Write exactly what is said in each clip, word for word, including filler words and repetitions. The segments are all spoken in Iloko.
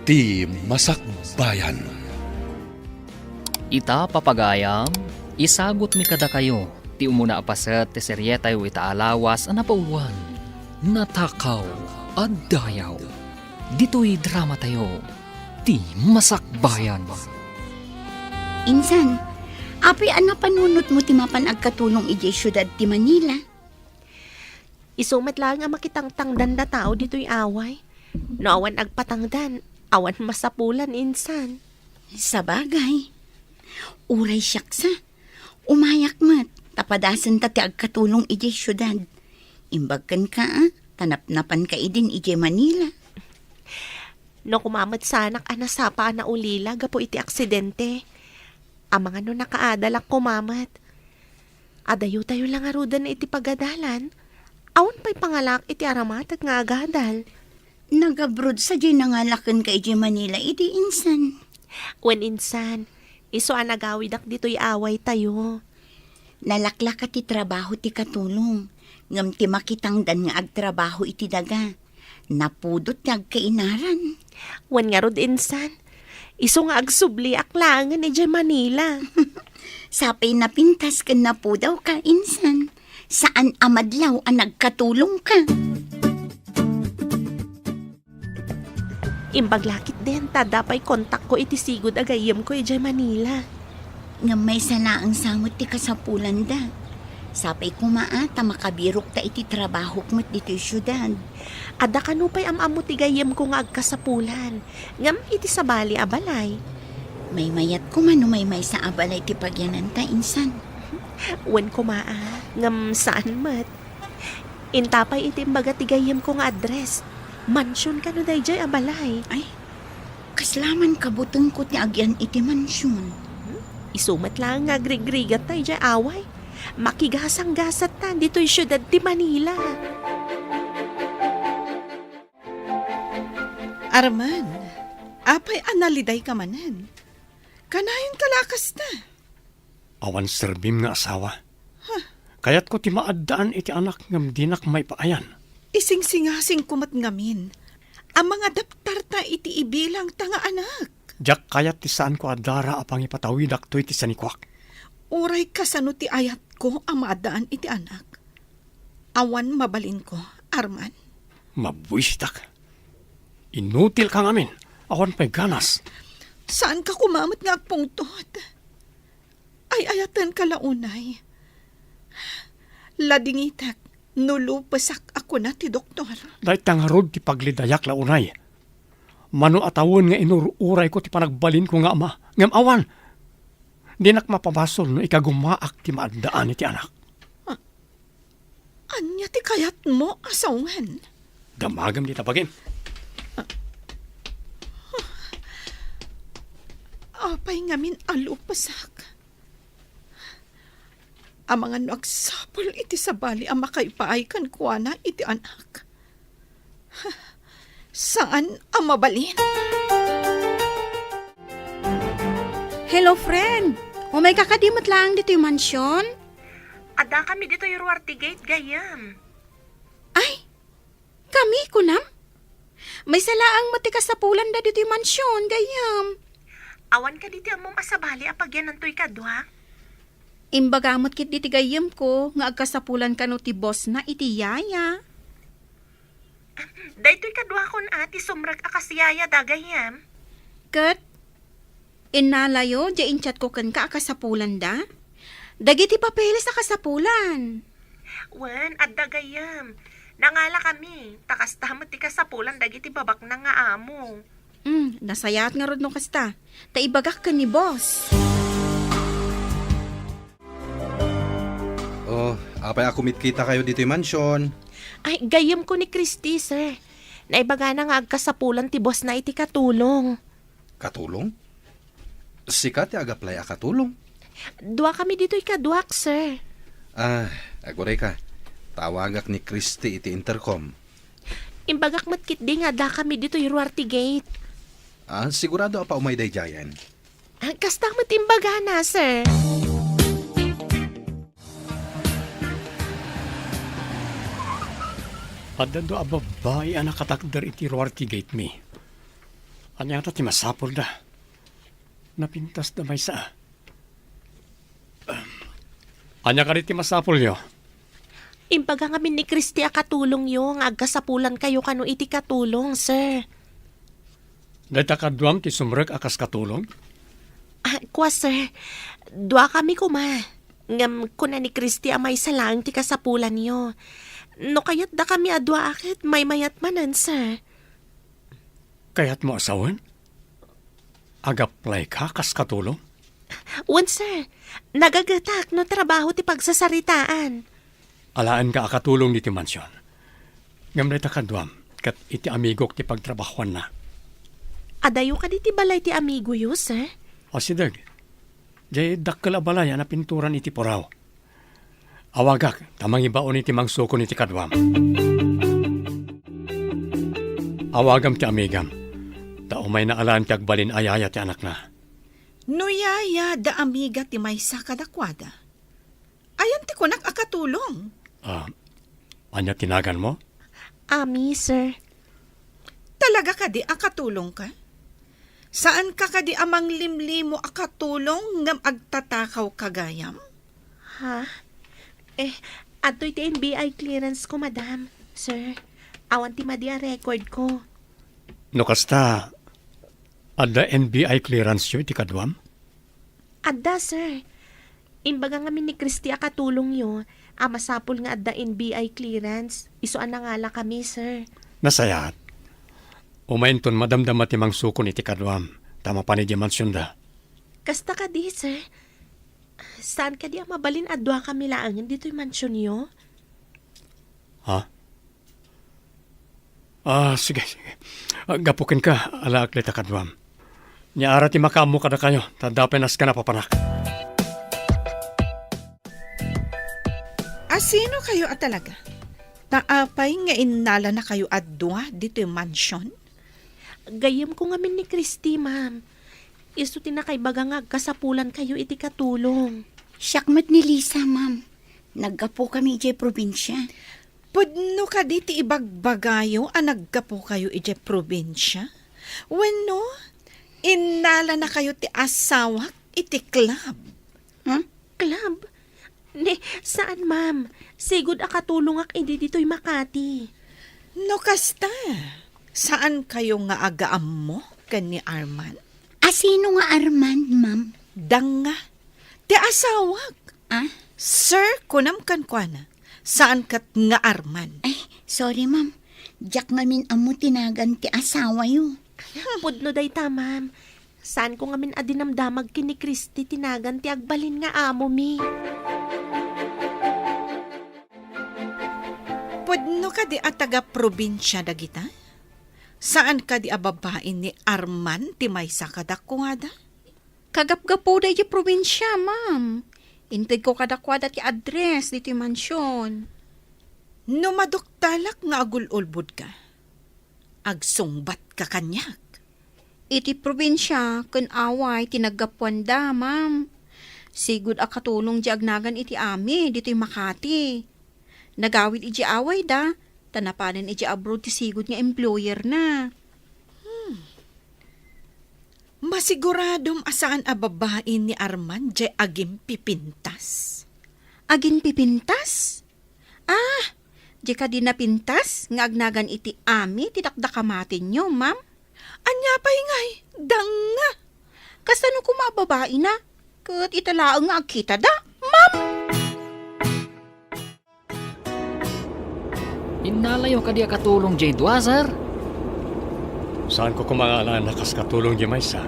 Ti Masakbayan. Ita, papagayam, isagutmi kadakayo ti umuna a paset ti serietayo ita a lawas a napauluan, Natakaw a Dayaw. Ditoy dramatayo, Ti Masakbayan. Insan, apay a napanunotmo ti mapan agkatulong idiay siudad ti Manila? Isu met laeng a makitangtangdan da tao ditoy away. No awan agpatangdan, awan masapulan, insan. Sabagay. Uray siak sa, umayak met, ta padasenta ti agkatulong idiay siudad. Imbag kenka, a, ta napnapanka idin idiay Manila. No kuma met sanak a nasapa a naulila gapu iti aksidente, amangan no nakaadalak kuma met. Adayotayo la ngaruden iti pagadalan. Awan pay pangalaak iti arammatek nga agadal. Nag-abroad sadiay nangala kenka idiay Manila idi, insan? Wen, insan, isu a nagawidak ditoy awaytayo. Nalaklaka ti trabaho ti katulong, ngem ti makitangdan nga agtrabaho iti daga, napudot ti agkainaran. Wen ngarud, insan, isu nga agsubliak laengen idiay Manila. Sapay napintas ken napudawka, insan. Saan a madlaw a nagkatulongka. Imbag la ketdin ta adda pay kontakko iti sigud a gayyemko idiay Manila. Ngem maysa laeng sa met ti kasapulanda. Sapay koma a ta makabirokta iti trabahok met ditoy siudad. Adda kano pay am-ammo ti gayyemko nga agkasapulan, ngem iti sabali a balay. Maymayat koma no maymaysa a balay ti pagyananta, insan. Wen koma a, ngem saan met. Inta pay iti imbaga ti gayyemko nga address. Mansion kano daydiay a balay? Ay, kasla man kabutengko ti agyan iti mansion. Isu met laeng nga agrigrigat daydiay away. Makigasanggasatta ditoy siudad ti Manila. Arman, apay a nalidayka manen? Kanayon ka la kasta? Awan serbim nga asawa. Huh. Kayatko ti maaddaan iti anak ngem dinak maipaayan. Isingsingasingko met ngamin a mangadaptarta iti ibilangta nga anak. Diak kayat ti saanko a dara a pangipatawidak toy ti sanikuak. Uray kasano ti ayatko a maaddaan iti anak, awan mabalinko, Arman. Mabuisitak. Inutilka ngamin. Awan pay ganas. Saanka koma met nga agpungtot. Ay-ayatenka la unay. Ladingitek no lupesak a kuna ti doktor. Dayta ngarud ti paglidayak la unay. Mano a tawen nga inur-urayko ti panagbalinko nga ama, ngem awan. Dinak mapabasol no ikagumaak ti maaddaan iti anak. Ah, Ania ti kayatmo a sawen? Damagem dita bagim. Apay ngamin a lupesak? Amangan no agsapul iti sabali a makaipaay kenkuana iti anak. Saan a mabalin. Hello, friend. Umayka kadi met laeng ditoy mansion? Addakami ditoy Ruarte Gate, gayyem. Ay, kami, kunam? Maysa laeng met ti kasapulanda ditoy mansion, gayyem. Awan kadi ti ammom a sabali a pagyanantoy kadua? Imbaga met ketdi ti gayyemko nga agkasapulan kano ti bossna iti yaya. Daytoy kaduakon a ti sumrek a kas yaya da, gayyem. Ket innalayo diay inchatko kenka a kasapulanda? Dagiti papeles a kasapulan. Wen, adda, gayyem. Nangalakami, ta kasta met ti kasapulan dagiti babaknang nga amo. Hmm, nasayaat ngarud no kasta. Ta ibagak ken ni boss. Oh, apay a kumitkitakayo ditoy mansion? Ay, gayyemko ni Christy, sir. Naibagana nga agkasapulan ti bossna iti katulong. Katulong? Sika ti agaplay a katulong? Duakami ditoy kaduak, sir. Ah, agurayka. Tawagak ni Christy iti intercom. Imbagak met ketdi nga addakami ditoy Ruarte Gate. Ah, sigurado a paumay daydiayen? Ah, kasta met imbagana, sir. Adda dua a babbai a nakatakder iti Ruarte Gate, mi. Ania ngata ti masapulda? Napintasda maysa. Ania kadi ti masapulyo? Imbaga ngamin ni Christy a katulongyo nga agkasapulankayo kano iti katulong, sir. Dayta kaduam ti sumrek a kas katulong? Ah, kua, sir. Duakami koma. Ngem kuna ni Christy a maysa laeng ti kasapulanyo. No kayatdakami a dua a ket maymayat manen, sir. Kayatmo a sawen? Ag-apply ka kas katulong? Wen, sir. Nagagetak no trabaho ti pagsasaritaan. Alaenka a katulong ditoy mansion. Ngem dayta kaduam, ket iti amigok ti pagtrabahoanna. Adayo kadi ti balay ti amigoyo, sir? Asideg. Diay dakkel a balay a napinturan iti puraw. Awagak ta mangibaon iti mangsukon iti kaduam. Awagam ti amigam, ta umayna alaen ti agbalin a yaya ti anakna. No yaya da amiga ti maysa kadakuada, ayan ti kunak a katulong? Ah, ania ti naganmo? Ami, sir. Talaga kadi a katulongka? Saanka kadi a manglimlimo a katulong ngem agtatakaw ka gayam? Ha? Eh, adtoy ti N B I clearance ko, madam, sir. Awan ti madi a record ko. No kasta, adda N B I clearance yo iti kaduam? Adda, sir. Imbaga ngamin ni Christy a katulongyo a masapul nga adda N B I clearance, isu a nangalakami, sir. Nasayaat. Umayenton madamdama ti mangsukon iti kaduam, ta mapan idiay mansionda. Kasta kadi, sir? Saan kadi a mabalin a duakami laengen ditoy mansionyo? Ha? Ah, sige, sige. Ah, gapu kenka, alaek dayta kaduam. Nia ara ti makaammo kadakayo, ta adda pay naskanapapanak. Asino kayo a talaga? Ta apay nga innala na kayo a dua ditoy mansion? Gayyem ko ngamin ni Christy, ma'am. Isu ti nakaibaga nga agkasapulan kayo iti katulong. Siak met ni Lisa, ma'am. Naggapu kami idiay probinsia. Pudno kadi ti ibagbagayo a naggapu kayo idiay probinsia? Wenno, innala na kayo ti asawak iti club? Ha? Club? Ne, saan, ma'am. Sigud a katulongak idi ditoy Makati. No kasta, saan kayo nga agaammo ken ni Arman? Asino nga Arman, ma'am? Danga, ti asawak. Ah? Sir, kunam kenkuana, saan ket nga Arman? Ay, sorry, ma'am. Diak ngamin ammo ti nagan ti asawayo. Pudno dayta, ma'am. Saanko ngamin a dinamdamag ken ni Christy ti nagan ti agbalin nga amomi. Pudno kadi a taga-probinsia dagita? Saan kadi a babain ni Arman ti maysa kadakuada? Kagapgapuda idiay probinsia, ma'am. Intedko kadakuada ti address ditoy mansion. No maduktalak nga agul-ulbodka, agsungbatka kaniak. Iti probinsia ken away ti naggapuanda, ma'am. Sigud a katulong diay agnagan iti ami ditoy Makati. Nagawid idiay awayda, ta napanen idiay abroad ti sigud nga employerna. Hmm. Masiguradom a saan a babain ni Arman diay agimpipintas. Agimpipintas? Ah, diay kadi napintas nga agnagan iti ami ti dakdakamatenyo, ma'am? Ania pay ngay, danga! Kasano koma a babaina? Ket ita laeng nga agkitada, ma'am? Innalayo kadi a katulong diay dua, sir? Saanko koma nga alaen a kas katulong diay maysa.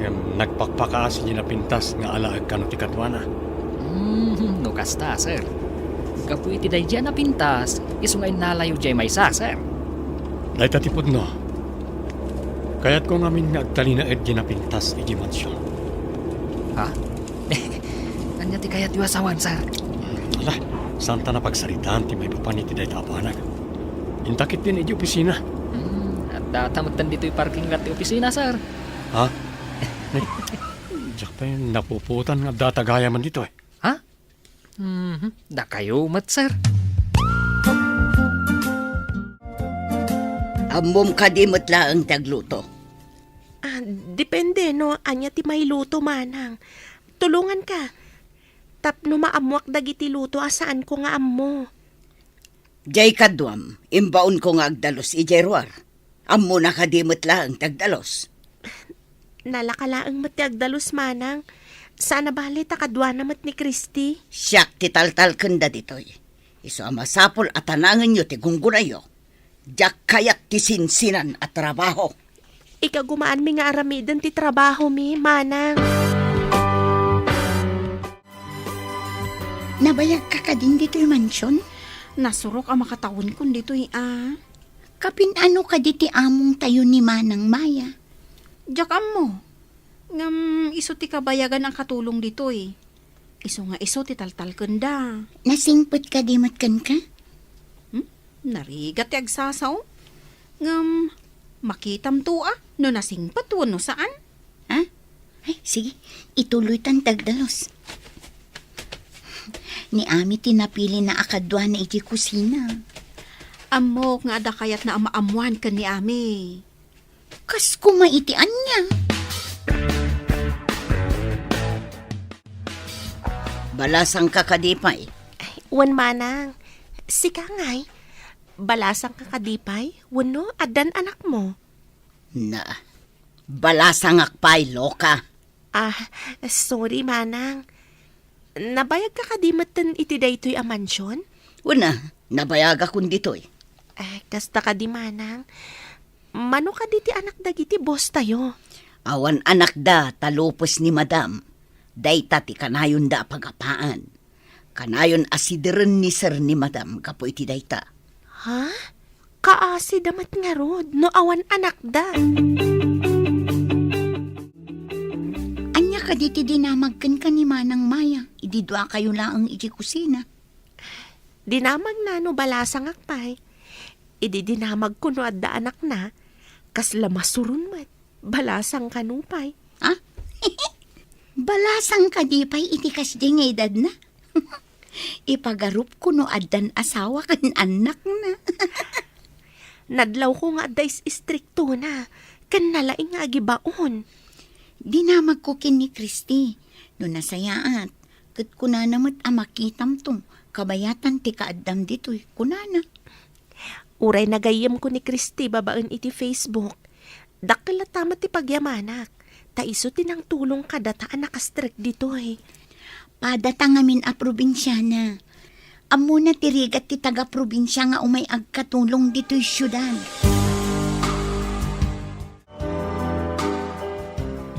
Ngem nagpakpakaasi diay napintas nga alaek kano ti kaduana. Hmm, no kasta, sir. Gapu iti daydiay a napintas, isu nga innalayo diay maysa, sir. Dayta ti pudno. Kayatko ngamin nga agtalinaed diay napintas idiay mansion. Ha? Ania ti kayatyo a sawen, sir? Ala, saanta napagsaritaan ti maipapan iti dayta a banag. Inta ketdin idiay opisina. Hmm, addata metten ditoy parking lot ti opisina, sir. Ha? Diak pay napupuotan nga addata gayamen ditoy. Ha? Mhm. Dakayo met, sir. Ammom kadi met laeng ti agluto. Depende no ania ti mailuto, manang. Tulonganka. Tapno maammoak dagiti luto a saanko nga ammo. Diay kaduam, imbaonko nga agdalus idiay ruar. Ammona kadi met laeng ti agdalus? Nalaka laeng met ti agdalus, manang. Saan a bale ta kaduana met ni Christy. Siak ti taltalkenda ditoy. Isu a masapul a tanangenyo ti gunggonayyo. Diak kayat ti sinsinan a trabaho. Ikagumaanmi nga aramiden ti trabahomi, manang. Nabayagka kadin ditoy mansion? Nasurok a makatawenkon ditoy a. Kapin-ano kadi ti amongtayo ni Manang Maya? Diak ammo. Ngem isu ti kabayagan a katulong ditoy. Isu nga isu ti taltalkenda. Nasingpet kadi met kenka? Hmm? Narigat ti agsasao. Ngem, makitamto a no nasingpet wenno saan. Ha? Ay, sige. Ituloytan ti agdalus. Ni Ami ti napilina a kaduana iti kusina. Ammok nga adda kayatna a maammoan ken ni Ami. Kas koma iti ania? Balasangka kadi pay? Ay, wen manang. Sika ngay, balasangka kadi pay? Wenno addan anakmo? Na, balasangak pay, loka. Ah, sorry, manang. Nabayagka kadi metten iti daytoy a mansion? Wen a, nabayagakon ditoy. Eh, kasta kadi, manang. Mano kadi ti anak dagiti boss tayo? Awan anakda ta lupes ni madam. Dayta ti kanayonda a pagapaan. Kanayon a sideren ni sir ni madam gapu iti dayta. Ha? Kaasida met ngarud no awan anakda. Ania kadi ti dinamag kenka ni Manang Maya idi duakayo laeng iti kusina? Dinamagna no balasangak pay. Idi dinamagko no adda anakna, kasla masuron met. Balasang kano pay. Ha? Balasang kadi pay iti kasdi nga edadna? Ipagarupko no addan asawa ken annakna. Nadlawko nga adda is-istriktona, ken nalaing nga agibaon. Dinamagko ken ni Christy, no nasayaat, ket kunana met a makitamto, kabayatan ti kaaddam ditoy, kunana. Uray nagayyemko ni Christy babaen iti Facebook, dakkel latta met ti pagyamanak, ta isu ti nangtulong kadata a nakastrek ditoy. Padata ngamin a probinsiana. Ammona ti rigat ti taga-probinsia nga umay agkatulong ditoy siudad.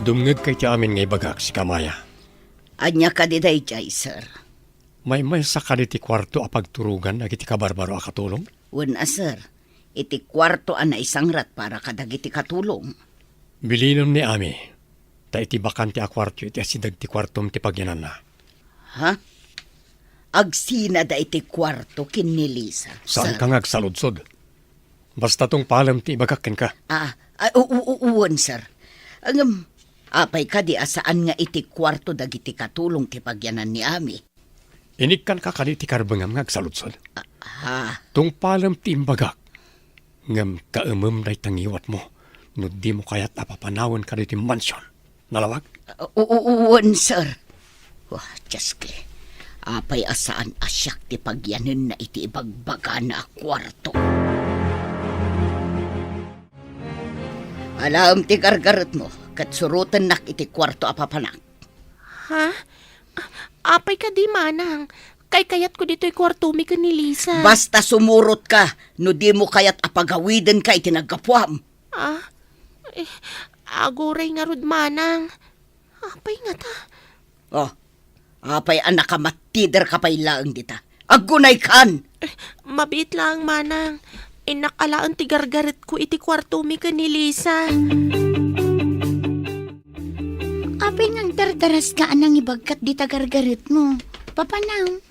Dumngegka iti amin nga ibagak, sika Maya. Ania kadi daydiay, sir? Maymaysa kadi ti kuarto a pagturogan dagiti kabarbaro a katulong? Wen a, sir. Iti kuarto a naisangrat para kadagiti katulong. Bilinem ni Ami, ta iti bakante a kuarto iti asideg ti kuartom ti pagyananna. Ha? Agsinada iti kuarto ken ni Lisa, sir. Saanka nga agsaludsod. Basta tungpalem ti ibagak kenka. Ah, ah, u-, u-, u-, wen, sir. Ngem, apay kadi a saan nga iti kuarto dagiti katulong ti pagyanan ni Ami? Inikkanka kadi ti karbengam nga agsaludsod? Ah, ha? Tungpalem ti imbagak, ngem kaemem dayta ngiwatmo no dimo kayat a papanawen kaditi mansion. Nalawag? U-, u-, u-, wen, sir. Wah, Diosku. Apay a saan a siak ti pagyanenna iti ibagbagana a kuarto? Alaem ti gargaretmo, ket surotennak iti kuarto a papanak. Ha? A-, apay kadi, manang? Kaykayatko ditoy kuartomi ken ni Lisa. Basta sumurotka no dimo kayat a pagawidenka iti naggapuam. Ah? Eh, aguray ngarud, manang. Apay ngata? Oh, apay a nakamattiderka pay laeng dita? Aggunaykan! Eh, mabiit laeng, manang. Innak alaen ti gargaretko iti kuartomi ken ni Lisa. Apay nga agdardaraska a nangibagkat dita gargaretmo? Papanam.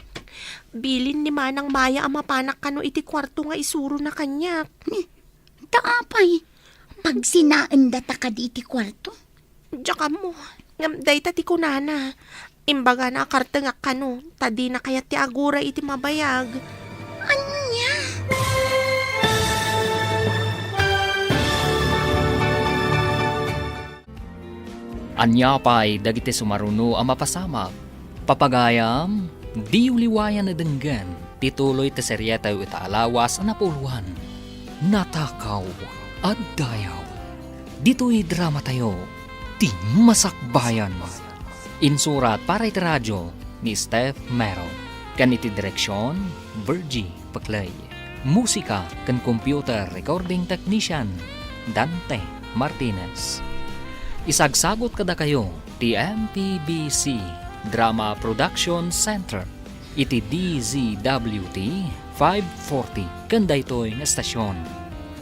Bilin ni Manang Maya a mapanak kano iti kuarto nga isurona kaniak. Ni, ta apay? Pagsinaendata kadi iti kuarto? Diak ammo. Ngem dayta ti kunana. Imbagana a kartengak kano, ta dina kayat ti aguray iti mabayag. Ania? Ania pay dagiti sumaruno a mapasamak? Papagayam, diyo liwayan a denggen ti tuloy ti serietayo ita a lawas a napuloan, Natakaw a Dayaw. Ditoy dramatayo, Ti Masakbayan. Insurat para iti radio ni Steph Mero, ken iti direksion, Virgie Paclay. Musika ken computer recording technician, Dante Martinez. Isagsagut kadakayo ti M P B C Drama Production Center iti D Z W T five forty ken daytoy nga estasion.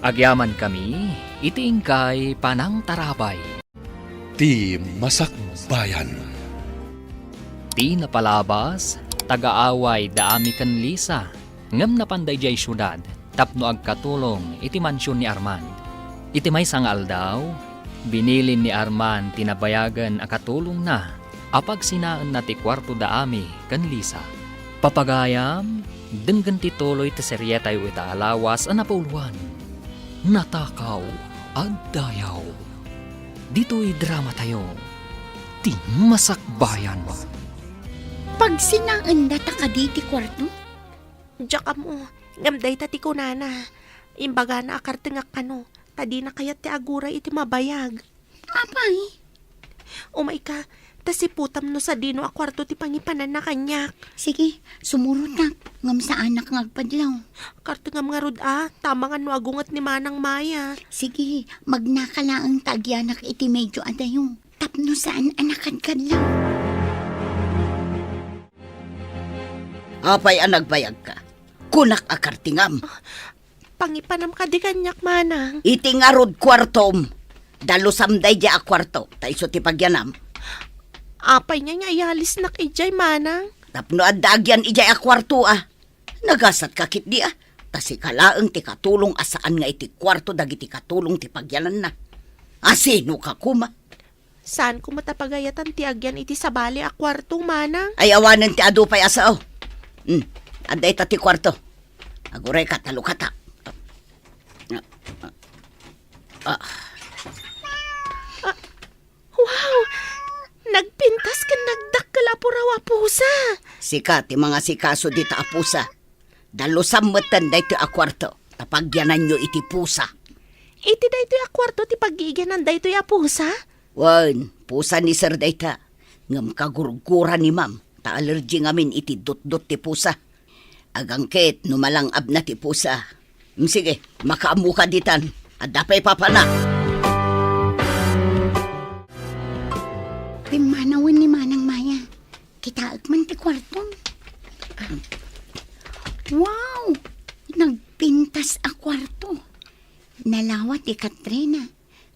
Agyamankami iti inkay panangtarabay. Ti Masakbayan. Ti napalabas, taga-away da Ami ken Lisa, ngem napan daydiay siudad tapno agkatulong iti mansion ni Arman. Iti maysa nga aldaw, binilin ni Arman ti nabayagen a katulongna a pagsinaenna ti kuarto da Ami ken Lisa. Papagayam, denggen ti tuloy ti serietayo ita a lawas a napuloan, Natakaw a Dayaw. Ditoy dramatayo, Ti Masakbayan. Pagsinaenda ta kadi ti kuarto? Diak ammo, ngem dayta ti kunana. Imbagana a kartengak kano, ta dina kayat ti aguray iti mabayag. Apay? Umayka, ta siputam no sadino a kuarto ti pangipananna kaniak. Sige, sumurotak, ngem saanak nga agpadlaw. Kartengam ngarud a, ta amangan no agunget ni Manang Maya. Sige, magnaka laeng ta agyanak iti medio a dayo, tapno saan a nakadkadlaw. Apay a nagbayagka? Kunak a kartengam. Pangipanam kadi kaniak, Manang. Iti ngarud kuartom. Dalusam daydiay a kuarto, ta isu ti pagyanam. Apay ngay nga ayalisnak idiay, Manang? Tapno adda agyan idiay a kuarto, a. Nagasatka ketdi, a. Ta sika laeng ti katulong a saan nga iti kuarto dagiti katulong ti pagyananna. A, sinoka koma? Saanko met a pagayatan ti agyan iti sabali a kuarto, Manang. Ay, awanen ti adu pay a sao. Hmm, adda ita ti kuarto. Agurayka, ta lukata. Ah. Ah, wow! Nagpintas ken nagdakkel a puraw a pusa. Sika ti mangasikaso dita a pusa. Dalusam metten daytoy a kuarto, ta pagyananyo iti pusa. Iti daytoy a kuarto ti paggigianan daytoy a pusa? Wen, pusa ni Sir dayta. Ngem kagurgura ni Ma'am, ta allergy ngamin iti dutdot ti pusa. Agangket no malang-abna ti pusa. Mm, sige, makaammoka ditan. Adda pay papana. Pimmanawen ni Manang Maya. Kitaek man ti kuartom. Wow! Nagpintas a kuarto. Nalawa ti katrina,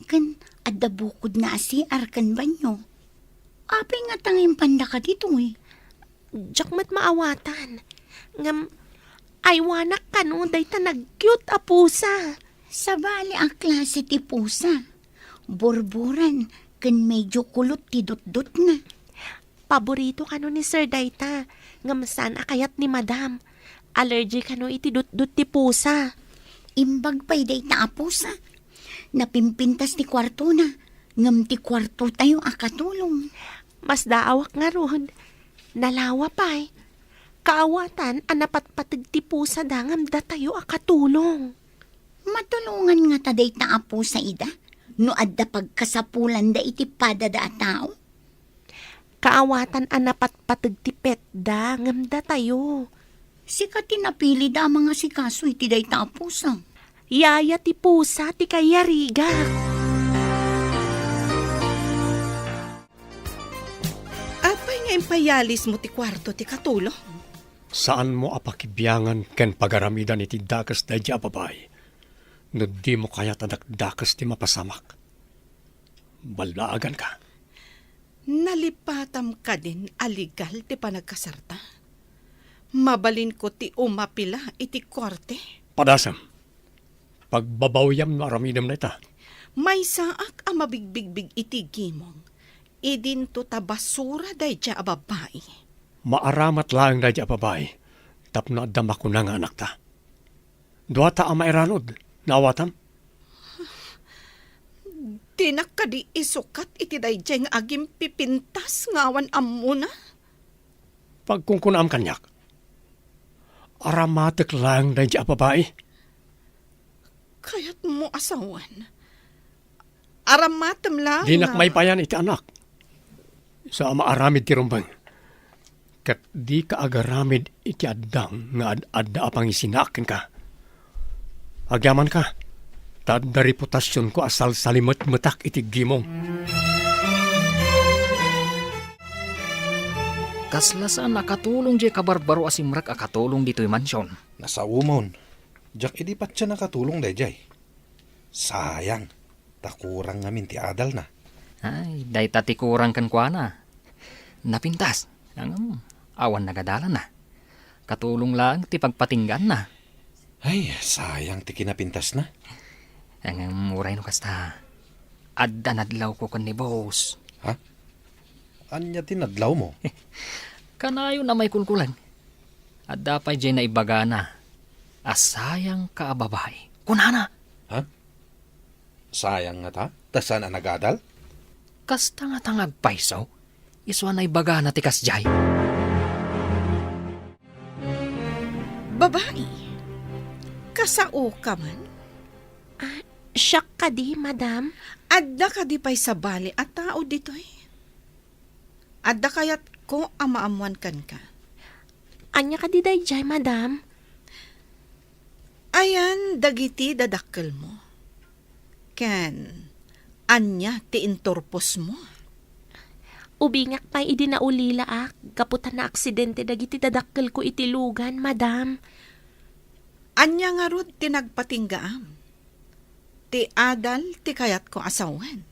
ken adda bukodna a C R ken banyo. Apay ngata nga impandaka ditoy? Diak met maawatan. Ngem, aywanak kano dayta nag-cute a pusa. Sabali a klase ti pusa. Borboran ken medyo kulot ti dutdotna. Paborito kano ni Sir dayta, ngem saan a kayat ni Madam. Allergy kano iti dutdot ti pusa. Imbag pay dayta a pusa. Napimpintas ti kuartona, ngem ti kuartotayo a katulong. Masdaawak ngarud. Nalawa pay. Kaawatan a napatpateg ti pusada ngem datayo a katulong. Matulongan ngata dayta a pusa ida no adda pagkasapulanda iti padada a tao? Kaawatan a napatpateg ti petda ngem datayo. Sika ti napilida a mangasikaso iti dayta a pusa. Yaya ti pusa ti kayarigak. Apay nga impayalismo ti kuarto ti katulong? Saanmo a pakibiangan ken pagaramidan iti dakes daydiay a babai no dimo kayat a dakdakes ti mapasamak. Ballaaganka. Nalipatam kadin a legal ti panagkasarta? Mabalinko ti umapila iti korte? Padasem. Pagbabawyam no aramidem dayta. Maysaak a mabigbigbig iti gimong. Idinto ta basura daydiay a babai. Maaramat laeng daydiay a babai tapno adda makuna nga anakta. Duata a mairanod, naawatam? Dinak kadi isukat iti daydiay nga agimpipintas nga awan ammona? Pagkunkunaam kaniak, aramatek laeng daydiay a babai. Kayatmo a sawen? Aramatem laeng. Dinak nga maipayan iti anak. Sa a maaramid ti rumbeng. Ket dika agaramid iti addang nga ad-adda a pangisinaak kenka. Agyamanka, ta adda reputasionko a salsalimetmetak iti gimong. Kasla saan a katulong diay kabarbaro a simrek a katulong ditoy mansion. Nasaomon, diak idi patien a katulong daydiay. Sayang, ta kurang ngamin ti adalna. Ay, dayta ti kurang kenkuana. Napintas, ngem awan nagadalanna. Katulong laeng ti pagpatinggaanna. Ay, sayang ti kinapintasna. Ngem uray no kasta, adda nadlawko ken ni boss. Ha? Ania ti nadlawmo? Kanayon a maikulkulag. Adda pay diay naibagana a sayangka a babai. Kunana. Ha? Sayang ngata? Ta saan a nagadal? Kasta ngata nga agpayso? Isu a naibagana ti kasdiay. Babai, kasaoka man? Ah, siak kadi, madam. Adda kadi pay sabali a tao ditoy? Adda kayatko a maammuan kenka. Ania kadi daydiay, madam? Ayan dagiti dadakkelmo? Ken ania ti inturposmo? Ubingak pay idi naulilaak gapu ta naaksidente dagiti dadakkelko iti lugan, madam. Ania ngarud ti nagpatinggaam? Ti adal ti kayatko a sawen.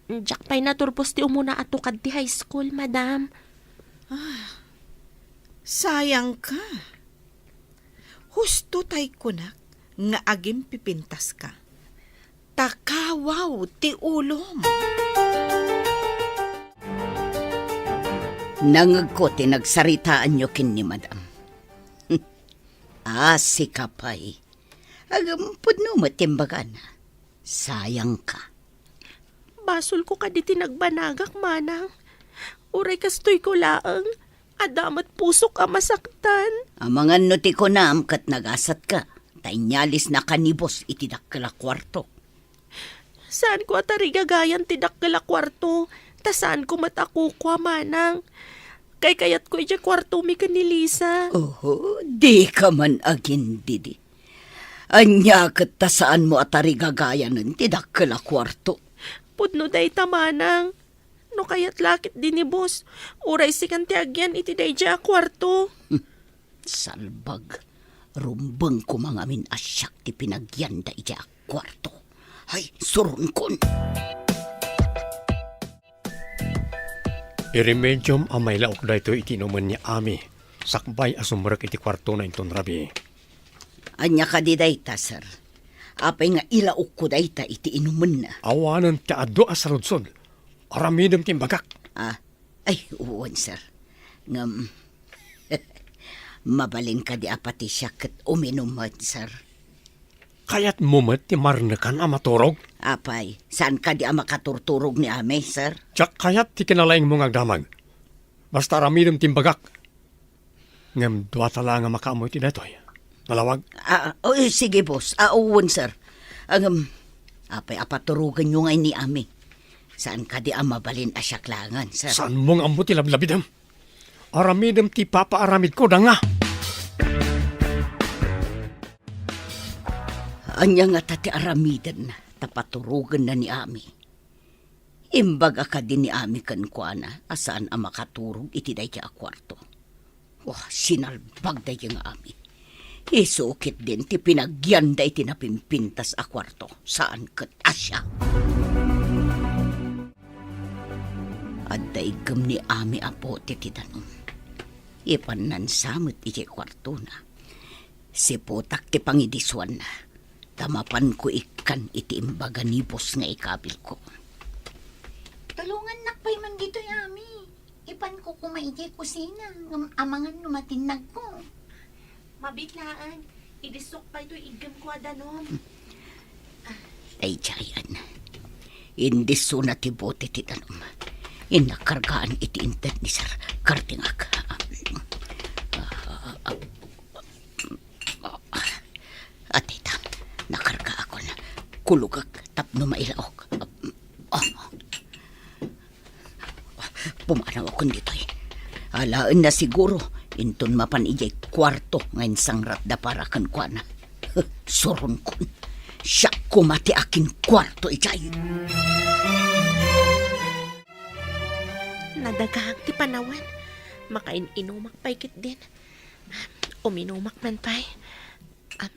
Diak pay naturpos ti umuna a tukad ti high school, madam. Ah, sayangka. Husto tay kunak nga agimpipintaska. Ta kawaw ti ulom. Nangegko ti nagsaritaanyo ken ni madam. Ah, sika pay. Ngem pudno met ti imbagana. Sayangka. Basolko kadi ti nagbanagak, manang. Uray kastoyko laeng, adda met pusok a masaktan. Amangan no ti kunam ket nagasatka, ta inyalisnaka ni boss iti dakkel a kuarto. Saanko a tarigagayan ti dakkel a kuarto, ta saanko met a kukua, manang. Kaykayatko idiay kuartomi ken ni Lisa. Oho, dika man agindidi. Ania ket ta saanmo a tarigagayanen ti dakkel a kuarto? Pudno dayta, manang. No kayat la ketdi ni boss, uray sikan ti agyan iti daydiay a kuarto. Salbag. Rumbeng koma ngamin a siak ti pinagyanda idiay a kuarto. Hay, suronkon! Iremediom a mailaok daytoy iti inumen ni Ami, sakbay a sumrek iti kuartona inton rabii. Ania kadi dayta, sir? Apay nga ilaokko dayta iti inumenna? Awanen ti adu a saludsod. Aramidem ti imbagak. Ah, ay, wen, sir. Ngem, mabalin kadi a pati siak ket uminum met, sir? Kayatmo met ti marnekan a maturog? Apay, saan kadi a makaturturog ni Ami, sir? Diak kayat ti kinalaingmo nga agdamag. Basta aramidem ti imbagak. Ngem duata laeng a makaammo iti daytoy. Nalawag? Ah, oh, sige, boss. Ah, wen, sir. Ngem, apay a paturogenyo ngay ni Ami? Saan kadi a mabalin a siak laengen, sir? Saanmo nga ammo ti lablabidem? Aramidem ti ipapaaramidko, danga! Ania ngata ti aramiden ta paturogenna ni Ami? Imbaga kadi ni Ami kenkuana a saan a makaturog iti daydiay a kuarto. Wah, sinalbag daydiay nga Ami. Isu ketdin ti pinagyanda iti napimpintas a kuarto, saan ket a siak. Adda iggem ni Ami a bote ti danum. Ipannansa met idiay kuartona. Siputak ti pangidisuanna, ta mapanko ikkan iti imbaga ni boss nga ikabilko. Tulongannak pay man ditoy, Ami. Ipanko koma idiay kusina, ngem amangan no matinnagko. Mabiit laeng, idisok pay toy iggem ko a danum. Daydiayen. Indisuna ti bote ti danum. Innak kargaan iti inted ni Sir Kardingak. Atita, nakargaakon. Kulogak tapno mailaok. Pumanawakon ditoy. Alaenna siguro, inton mapan idiay kuarto nga insangratda para kenkuana. Suronkon. Siak koma ti akinkuarto idiay. Nadagaang ti panawen. Makain-inumak pay ketdin. Uminumak man pay. Am.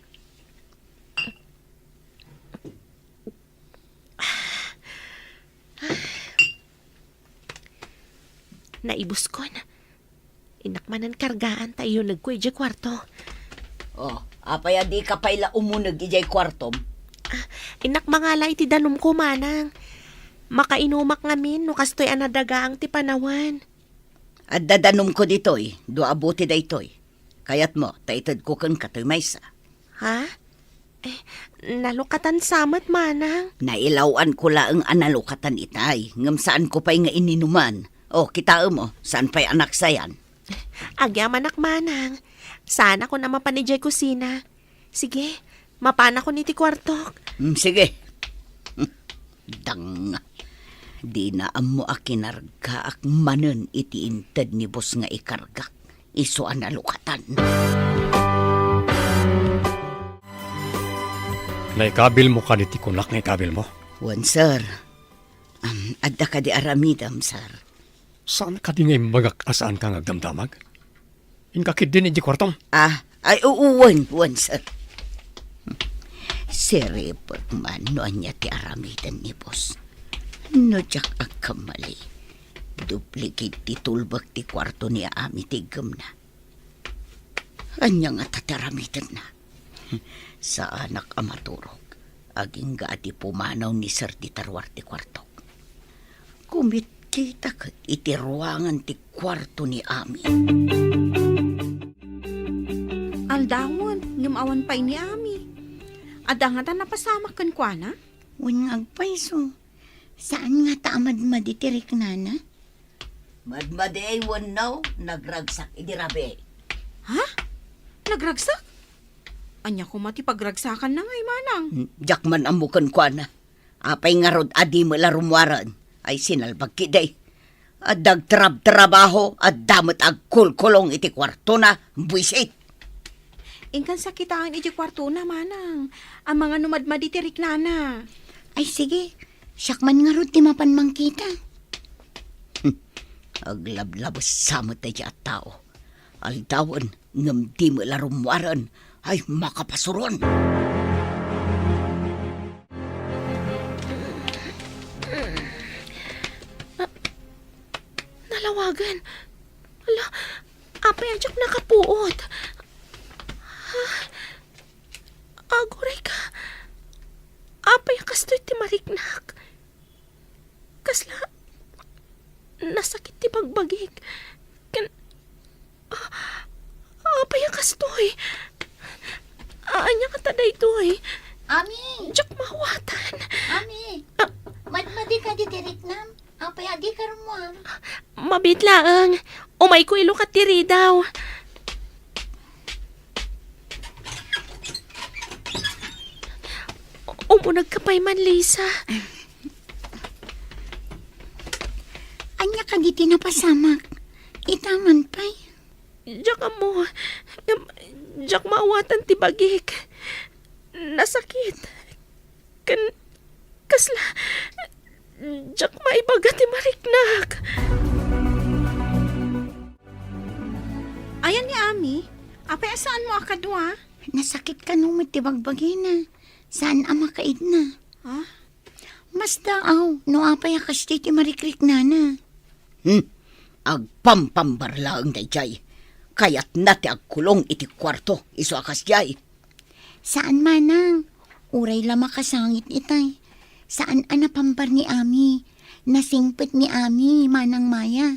Naibuskon. Innak manen kargaan ta iyunegko idiay kuarto. Oh, apay a dika pay la umuneg idiay kuartom? Ah, innak mangala iti danumko, manang. Makainumak ngamin no kastoy a nadagaang ti panawen. Adda danumko ditoy, dua a bote daytoy. Kayatmo ta itedko kenka toy maysa? Ha? Eh, nalukatan sa met, manang. Nailaw-anko laeng a nalukatan itay, ngem saanko pay nga ininuman. O, kitaem, o, saan pay a naksayan? Agyamanak, manang. Saanakon a mapan idiay kusina. Sige, mapanakon iti kuartok. Mm, sige. Dang, dina ammo a kinargaak manen iti inted ni boss nga ikargak. Isu a nalukatan. Naikabilmo kadi ti kunak nga ikabilmo? Wen, sir. Am, adda kadi aramidem, sir? Saan kadi nga imbagak a saanka nga agdamdamag? Inka ketdin idiay kuartom? Ah, ay, oo, wen, wen, sir. Siripek man no ania ti aramiden ni boss. No diak agkamali, duplicate ti tulbek ti kuarto ni Ami ti iggemna. Ania ngata ti aramidenna? Saanak a maturog. Agingga a di pumanaw ni Sir dita ruar ti kuartok. Kumitkita ket iti ruangan ti kuarto ni Ami. Aldawen, ngem awan pay ni Ami. Adda ngata napasamak kenkuana? Wen nga agpayso. Saan ngata a madmadi ti riknana? Madmadi wenno nagragsak idi rabii? Ha? Nagragsak? Ania koma ti pagragsakanna ngay, manang? Hmm, diak man ammo kenkuana. Apay ngarud a di met la rummuaren? Ay, sinalbag ketdi. Adda agtrabtrabaho, adda met agkulkulong iti kuartona, buisit. Inkan sakitaen iti kuartona, manang. Amangan no madmadi ti riknana. Ay, sige. Siak man ngarud ti mapan mangkita. Hmm. Aglablabes sa met daydiay a tao. Aldawen, ngem di met la rummuaren. Ay, makapasuron! Ah, nalawagan. Ala, apay a diak nakapuot? Ah, aguray ka. Apay a kastoy ti mariknak? Kasla nasakit ti bagbagik. Ken, ah, apay a kastoy? Ania ngata daytoy? Ami! Diak maawatan. Ami! Ah. Madmadi kadi ti riknam? Apay a dika rummuar? Mabiit laeng. Umayko ilukat ti ridaw. Umunegka pay man, Lisa. Ania kadi ti napasamak? Ita man pay. Diak ammo. Ngem, diak maawatan ti bagik. Nasakit. Ken, kasla, diak maibaga ti mariknak. Ayan ni Ami, apay a saanmo a kadua? Nasakit kano met ti bagbagina. Saan a makaidna. Ha? Masdaaw no apay a kasdi ti marikriknana. Hmm. Agpampambar laeng daydiay. Kayatna ti agkulong iti kuarto, isu a kasdiay. Saan, manang. Uray la makasangit itay. Saan a napambar ni Ami. Nasingpet ni Ami, Manang Maya.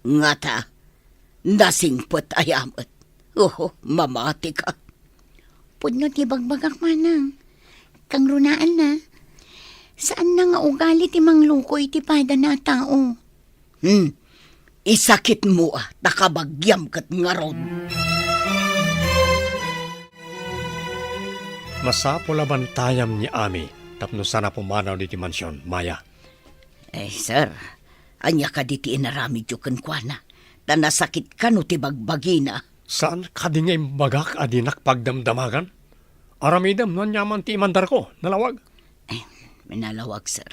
Ngata, nasingpet aya met. Oho, mamatika. Pudno ti bagbagak, manang. Kangrunaanna. Saanna nga ugali ti mangluko iti padana a tao. Hmm. Isakitmo a, ta kabagiam ket ngarud. Masapul a bantayam ni Ami tapno saan a pumanaw ditoy mansion, Maya. Eh, sir, ania kadi ti inaramidyo kenkuana? Ta nasakit kano ti bagbagina. Saan kadi nga imbagak a dinak pagdamdamagan? Aramidem no aniaman ti imandarko, nalawag. Eh, nalawag, sir.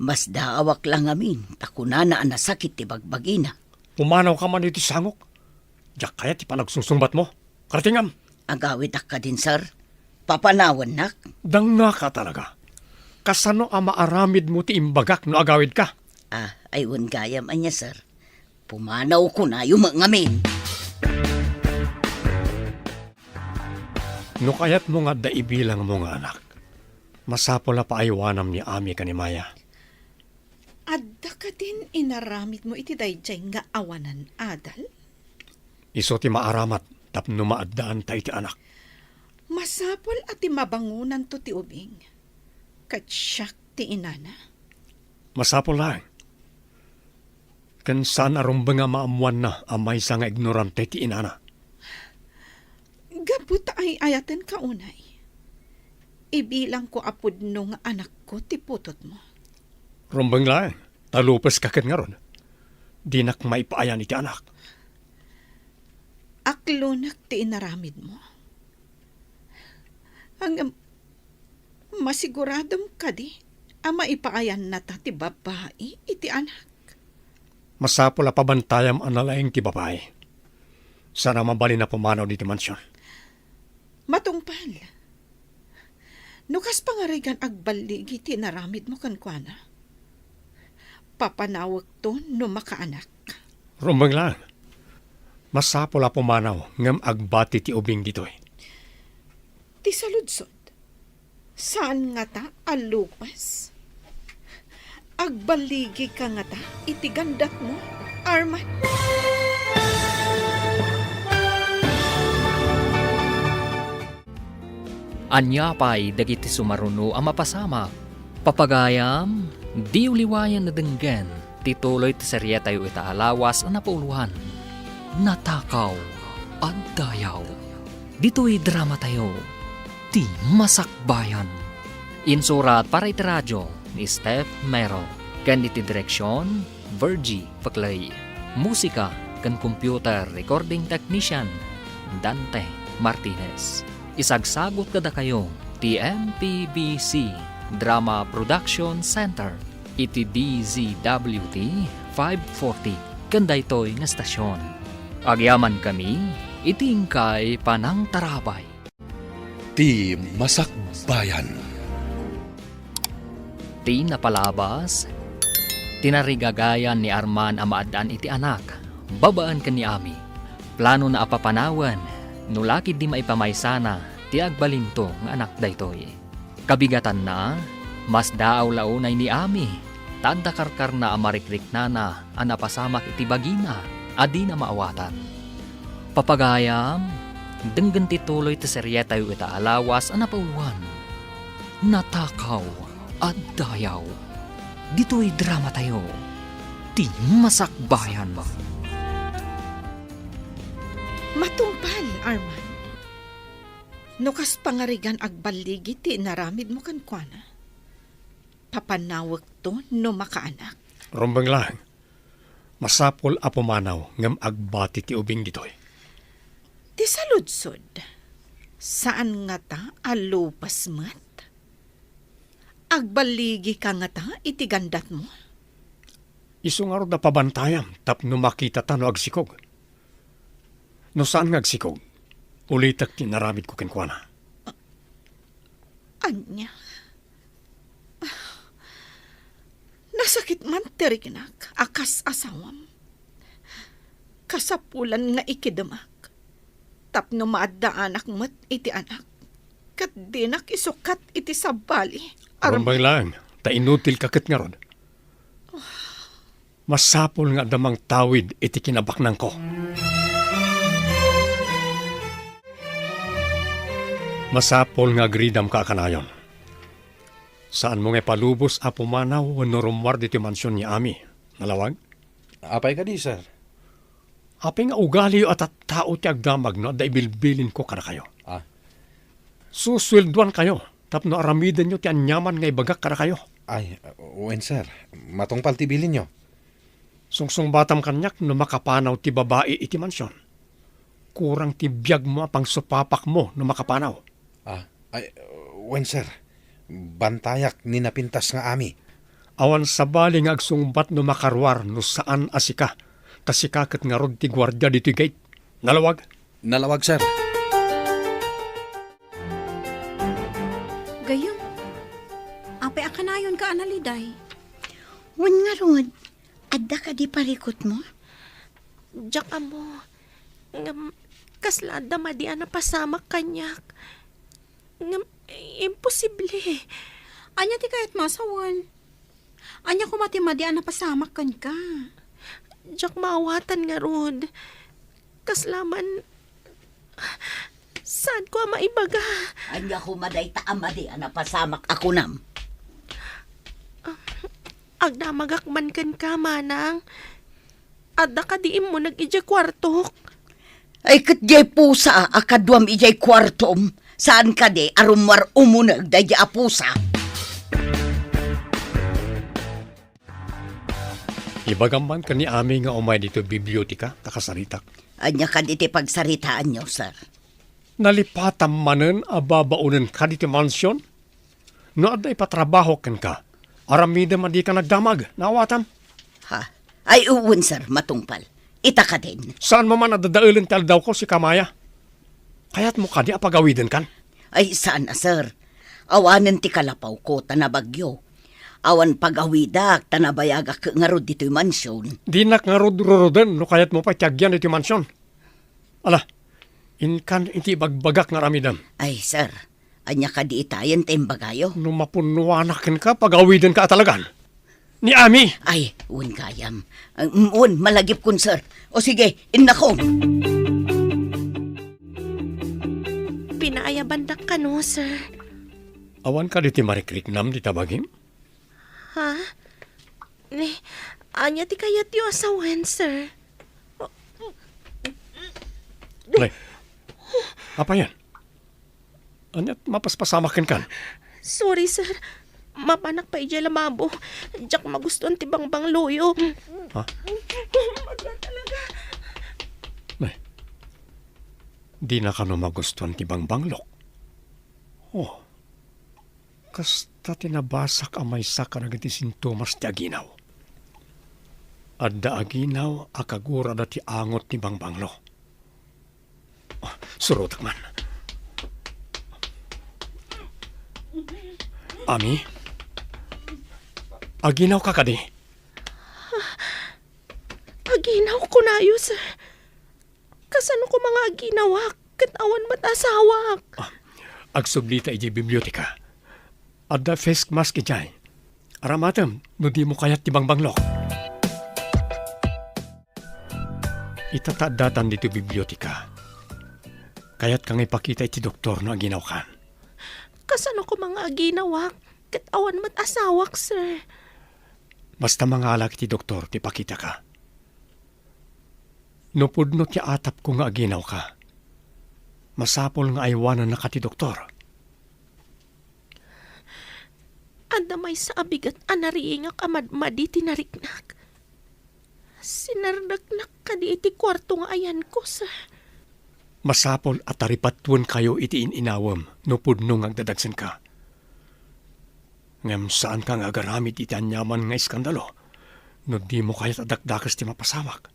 Masdaawak la ngamin ta kunana a nasakit ti bagbagina. Pumanawka man iti sangok. Diak kayat ti panagsungsungbatmo. Kartingam. Agawidak kadin, sir. Papanawannak. Dangngaka talaga. Kasano a maaramidmo ti imbagak no agawidka? Ah, ay wen gayam ania, sir. Pumanaw kunayo met ngamin. No kayatmo nga adda ibilangmo nga anak, masapul a paaywanam ni Ami ken ni Maya. Adda kadin inaramidmo iti daydiay nga awanan adal? Isu ti maaramat tapno maaddaanta iti anak. Masapul a ti mabangonanto ti ubing, ket siak ti inana. Masapul laeng. Ken saan a rumbeng a maammoanna a maysa nga ignorante ti inana. Gapu ta ay-ayatenka unay, ibilangko a pudno nga anakko ti putotmo. Rumbeng laeng, ta lupeska ket ngarud. Dinak maipaayan iti anak. Aklonek ti inaramidmo. Ngem, masiguradom kadi a maipaayannata ti babbai iti anak? Masapul a pabantayam a nalaing ti babai. Saan a mabalin a pumanaw ditoy mansion. Matungpal. No kas pangarigan agballigi ti inaramidmo kenkuana, papanawekto no makaanak. Rumbeng laeng. Masapul a pumanaw ngem agbati ti ubing ditoy. Ti saludsod, saan ngata a lupas? Agballigika ngata iti gandatmo, Arman? Ania pay dagiti sumaruno a mapasamak? Papagayam, diyo liwayan a denggen ti tuloy ti serietayo ita a lawas a napauloan, Natakaw a Dayaw. Ditoy dramatayo, Ti Masakbayan. Insurat para iti radio ni Steph Mero, ken iti direksion, Virgie Paclay. Musika ken computer recording technician, Dante Martinez. Isagsagut kadakayo ti M P B C Drama Production Center iti D Z W T five forty ken daytoy nga estasion. Agyamankami iti inkay panangtarabay. Ti Masakbayan. Ti napalabas, tinarigagayan ni Arman a maaddaan iti anak, babaen ken ni Ami. Planona a papanawen, no la ketdi maipamaysana ti agbalinto nga anak daytoy. Kabigatanna, masdaaw la unay ni Ami, ta adda karkarna a marikriknana a napasamak iti bagina a dina maawatan. Papagayam, denggen ti tuloy ti serietayo ita a lawas a napauloan, Natakaw a Dayaw. Ditoy dramatayo, Ti Masakbayan. Matungpal, Arman. No kas pangarigan agballigi ti inaramidmo kenkuana, papanawekto no makaanak. Rumbeng laeng. Masapul a pumanaw ngem agbati ti ubing ditoy. Ti saludsod, saan ngata a lupas met? Agballigika ngata iti gandatmo? Isu ngarud a pabantayam tapno makitata no agsikog. No saan nga agsikog, ulitek ti inaramidko kenkuana. Ania? Nasakit man ti riknak a kas asawam. Kasapulan nga ikidemak tapno maaddaanak met iti anak, ket dinak isukat iti sabali. Aram- Rumbeng laeng, ta inutilka ket ngarud. Masapul nga adda mangtawid iti kinabaknangko. Masapul nga agridamka a kanayon. Saanmo nga ipalubos a pumanaw wenno rummuar ditoy mansion ni Ami. Nalawag? Apay kadi, sir? Apay nga ugaliyo a tattao ti agdamag no adda ibilbilinko kadakayo? Ah. Susueldoankayo tapno aramidenyo ti aniaman nga ibagak kadakayo. Ay, wen, sir. Matungpal ti bilinyo. Sungsungbatam kaniak no makapanaw ti babai iti mansion. Kurang ti biagmo a pangsupapakmo no makapanaw. Ah, ay, wen, sir. Bantayak ni napintas nga Ami. Awan sabali nga agsungbat no makaruar no saan a sika. Ta sika ket ngarud ti guardia ditoy gate. Nalawag? Nalawag, sir. Gayyem, apay a kanayonka a naliday? Wen ngarud, adda kadi parikutmo? Diak ammo. Ngem, kasla adda madi a napasamak kaniak. Ngem, imposible. Ania ti kayatmo a sawen? Ania koma ti madi a napasamak kenka? Diak maawatan ngarud. Kasla man, saanko a maibaga. Ania koma dayta a madi a napasamak a kunam? Agdamagak man kenka, manang. Adda kadi immuneg idiay kuartok? Ay, ket diay pusa a kaduam idiay kuartom, saan kadi a rummuar umuneg daydiay a pusa? Ibagam man ken ni Ami nga umay ditoy biblioteka ta kasaritak. Ania kadi ti pagsaritaanyo, sir? Nalipatam manen a babaonenka ditoy mansion? No adda ipatrabaho kenka, aramidem a dika nagdamag. Naawatam? Ha? Ay, wen, sir, matungpal. Ita kadin. Saanmo man a dadaelen ti aldawko, sika Maya? Kayatmo kadi a pagawidenkan? Ay, saan a, sir. Awanen ti kalapawko ta nabagyo. Awan pagawidak ta nabayagak ngarud ditoy mansion. Dinak ngarud ruruden no kayatmo pay ti agyan ditoy mansion. Ala, inkan iti ibagbagak nga aramidem. Ay, sir, ania kadi itayen ta imbagayo? No mapunnoanak kenka, pagawidenka a talagan. Ni Ami! Ay, wen gayam. Um, wen, malagipkon, sir. O sige, innakon. Pinaayabandak kano, sir. Awan kadi ti marikriknam dita bagim? Ha? Ni, ania ti kayatyo a sawen, sir? Nay, apayan? Ania ti mapaspasamak kenkan? Sorry, sir. Mapanak pay idiay lababo. Diak magustuan ti bangbangloyo. Ha? Nay, dina kano magustuan ti bangbanglok? Oh. Kasta ti nabasak a maysa kadagiti sintomas ti aginaw. Adda aginaw a kagurada ti angot ti bangbanglo. Ah, surotek man. Ami? Aginawka kadi? Aginaw, kunayo, sir. Kasano koma nga aginawak ket awan met asawak? Ah, agsublita idiay biblioteka. Adda face mask idiay. Aramatem no dimo kayat ti bangbanglok. Ita ta addatan ditoy biblioteka. Kayatka nga ipakita iti doktor no aginawkan? Kasano koma nga aginawak ket awan met asawak, sir? Basta mangalak iti doktor ti pakitaka. No pudno ti atapko nga aginawka, masapul nga aywanannaka ti doktor. Adda maysa a bigat a nariingak a madmadi ti nariknak. Sinardaknak kadi iti kuarto nga ayanko, sir. Masapul a taripatuenkayo iti in-inawem no pudno nga agdadagsenka. Ngem saanka nga agaramid iti aniaman nga iskandalo no dimo kayat a dakdakes ti mapasamak.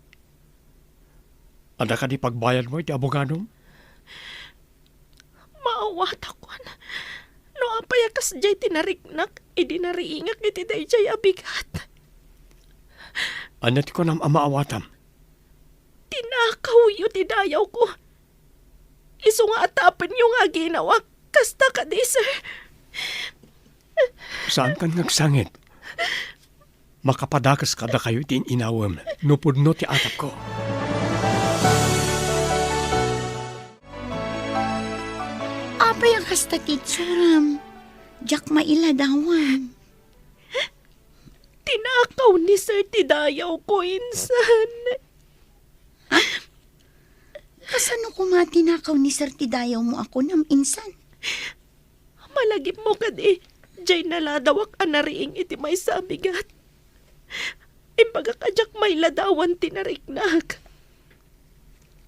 Adda kadi pagbayadmo iti abogadom? Maawatakon no apay a kasdiay ti nariknak idi nariingak iti daydiay a bigat. Ania ti kunam a maawatam? Tinakawyo ti dayawko. Isu nga atapenyo nga aginawak. Kasta kadi, sir. Saankan nga agsangit? Makapadakes kadakayo iti in-inawem no pudno ti atapko. Apay a kasta ti itsuram? Diak mailadawan. Tinakaw ni Sir ti dayawko, insan. Kasano koma tinakaw ni Sir ti dayawmo a kunam, insan? Malagipmo kadi, diay naladawak a nariing iti maysa a bigat. Imbagak a diak mailadawan ti nariknak.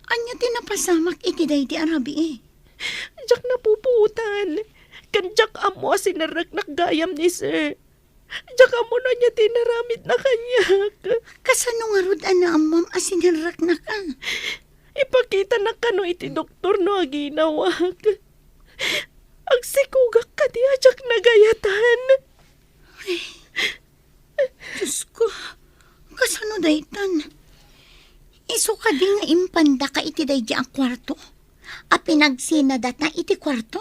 Ania ti napasamak iti daydi a rabii? Diak napupuotan, ken diak ammo a sinerreknak gayam ni Sir. Diak ammo no ania ti inaramidna kaniak. Kasano ngarud a naammom a sinerreknak a? Ipakitanak kano iti doktor no aginawak. Agsikogak kadi a diak nagayatan. Ay, Diosko, kasano daytan? Isu kadi nga impandaka iti daydi a kuarto? A pinagsinadata iti kuarto?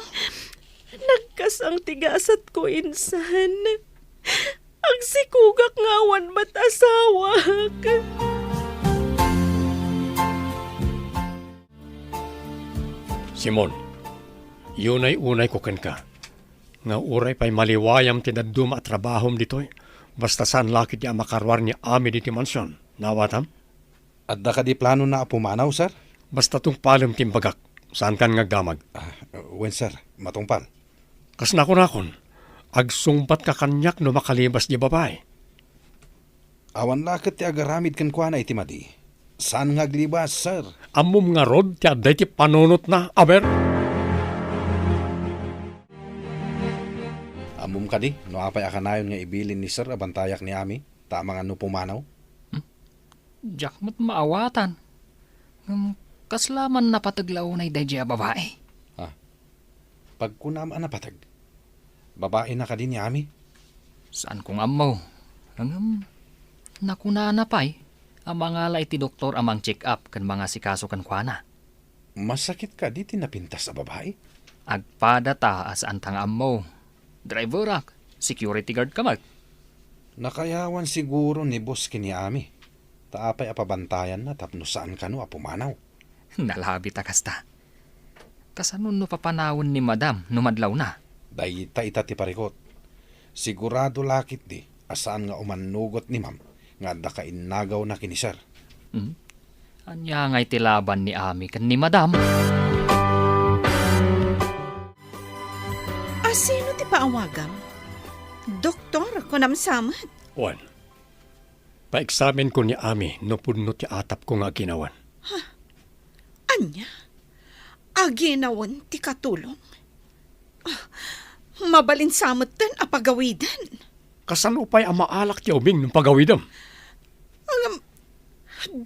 Nagkasang ti gasatko, insan. Agsikogak nga awan met asawak. Simon, unay-unayko kenka nga uray pay maliwayam ti dadduma a trabahom ditoy, basta saan la ketdi a makaruar ni Ami ditoy mansion. Naawatam? Adda kadi planona a pumanaw, sir? Basta tungpalem ti imbagak, saankan nga agdamag. Ah, wen, sir. Matungpal. Kas nakunakon, agsungbatka kaniak no makalibas diay babai. Awan la ket ti agaramid kenkuana iti madi. Saan nga aglibas, sir. Ammom ngarud ti adda iti panunotna, aber? Ammom kadi no apay a kanayon nga ibilin ni sir a bantayak ni Ami, ta amangan no pumanaw? Hmm? Diak met maawatan. Ngem kasla man napateg la unay daydiay a babai? Ah, pagkunam a napateg, babaina kadi ni Ami? Saanko nga ammo. Ngem nakunana pay a mangala iti doktor a mang-check-up ken mangasikaso kenkuana. Masakit kadi ti napintas a babai? Agpadata a saanta nga ammo. Driverak, security guard ka met. Nakayawan siguro ni boss ken ni Ami. Ta apay a pabantayanna tapno saan kano a pumanaw? Nalabit a kasta. Kasano no papanawen ni Madam no madlawna? Dayta ita ti parikut. Sigurado la ketdi a saan nga umannugot ni Ma'am nga adda kainnagawna ken ni Sir. Hmm? Ania ngay ti laban ni Ami ken ni Madam? A sino ti paawagam? Doktor, kunam sa met. Wen, paeksamenko ni Ami no pudno ti atapko nga aginawen. Ania? Aginawen ti katulong? Ah, mabalin sa metten a pagawiden. Kasano pay a maalak ti ubing no pagawidem? Ngem,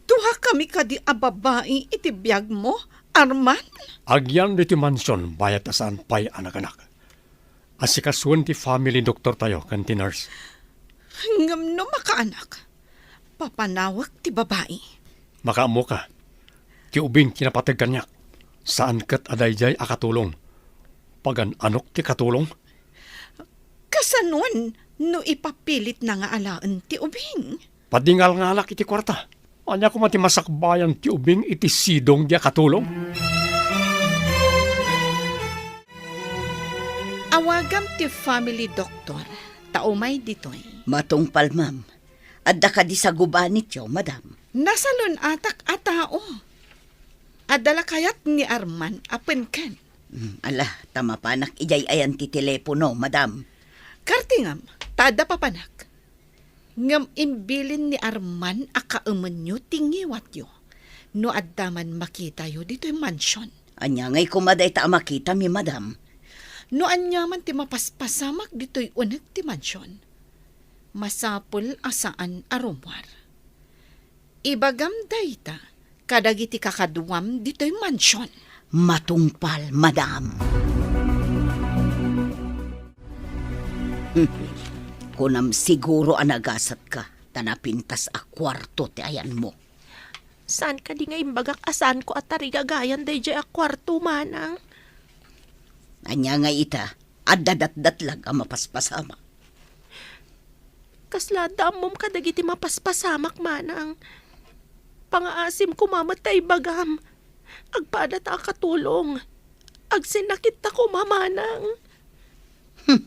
duakami kadi a babai iti biagmo, Arman? Agyan ditoy mansion bayat a saan pay a naganak. Asikasuen ti family doktortayo ken ti nurse. Ngem no makaanak, papanawek ti babai. Makaammoka, ti ubing ti napateg kaniak. Saan ket a daydiay a katulong. Pagan-anok ti katulong? Kasanoan no ipapilitna nga alaen ti ubing? Padingalngalak iti kuarta. Ania koma ti masakbayan ti ubing iti sidong diay a katulong? Awagam ti family doctor, ta umay ditoy. Matungpal, ma'am. Adda kadi sagubanityo, madam? Nasalun-atak a tao. Adda la kayat ni Arman a penken. Mm, ala, ta mapanak idiay ayan ti telepono, madam. Kartingam, ta adda papanak. Ngem imbilin ni Arman a kaemenyo ti ngiwatyo no adda man makitayo ditoy mansion. Ania ngay koma dayta a makitami, madam? No ania man ti mapaspasamak ditoy uneg ti mansion, masapul a saan a rummuar. Ibagam dayta kadagiti kakaduam ditoy mansion. Matungpal, madam. Kunam siguro a nagasatka ta napintas a kuarto ti ayanmo. Saan kadi nga imbagak a saanko a tarigagayan daydiay a kuarto, manang? Ania nga ita, adda datdatlag a mapaspasamak. Kasla adda ammom kadagiti mapaspasamak, manang? Pangaasim koma met ta ibagam. Agpadata a katulong. Agsinnakitta koma, manang. Hmm.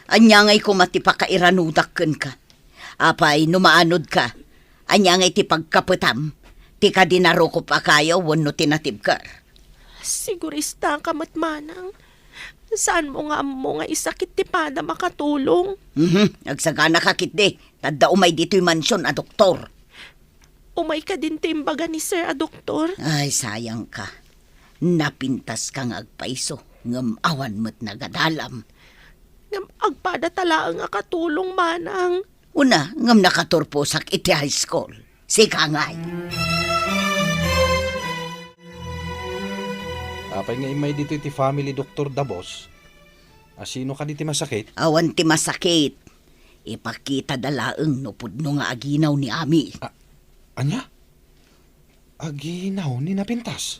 Ania ngay koma ti pakairanudak kenka? Apay, no maanodka, ania ngay ti pagkapetam? Ti kadi narukop a kayo wenno ti natibker? Siguristaka met, manang. Saanmo nga ammo nga isakit ti padam a katulong? Mhm, agsaganaka ketdi, ta adda umay ditoy mansion a doktor. Umay kadin ti imbaga ni Sir a doktor? Ay, sayangka. Napintaska nga agpayso, ngem awan met nagadalam. Ngem agpadata laeng a katulong, manang. Una, ngem nakaturposak iti high school. Sika ngay. Apay nga immay ditoy ti family doktor da, boss? Asino kadi ti masakit? Awan ti masakit. Ipakitada laeng no pudno nga aginaw ni Ami. A-, ania? Aginaw ni Napintas?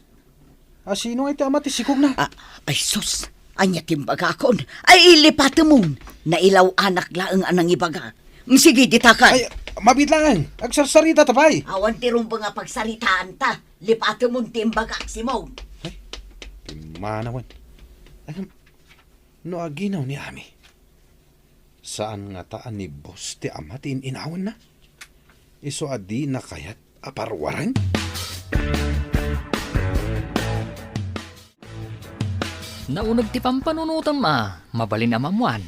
Asino nga iti ama ti sikogna? A-, ay sus, ania ti imbagakon? Ay, lipatemon. Nailaw-anak laeng a nangibaga. Mm, sige, ditakay. Ay, mabiit laeng. Agsarsarita ta pay. Awan ti rumbeng a pagsaritaanta. Lipatemon ti imbagak, Simon. Ay, pimmanawen. Ano, no aginaw ni Ami? Saan ngata a ni boss ti ama ti in-inawenna? Isu a dina kayat a paruaren? Nauneg ti pampanunotem a mabalin a maammuan.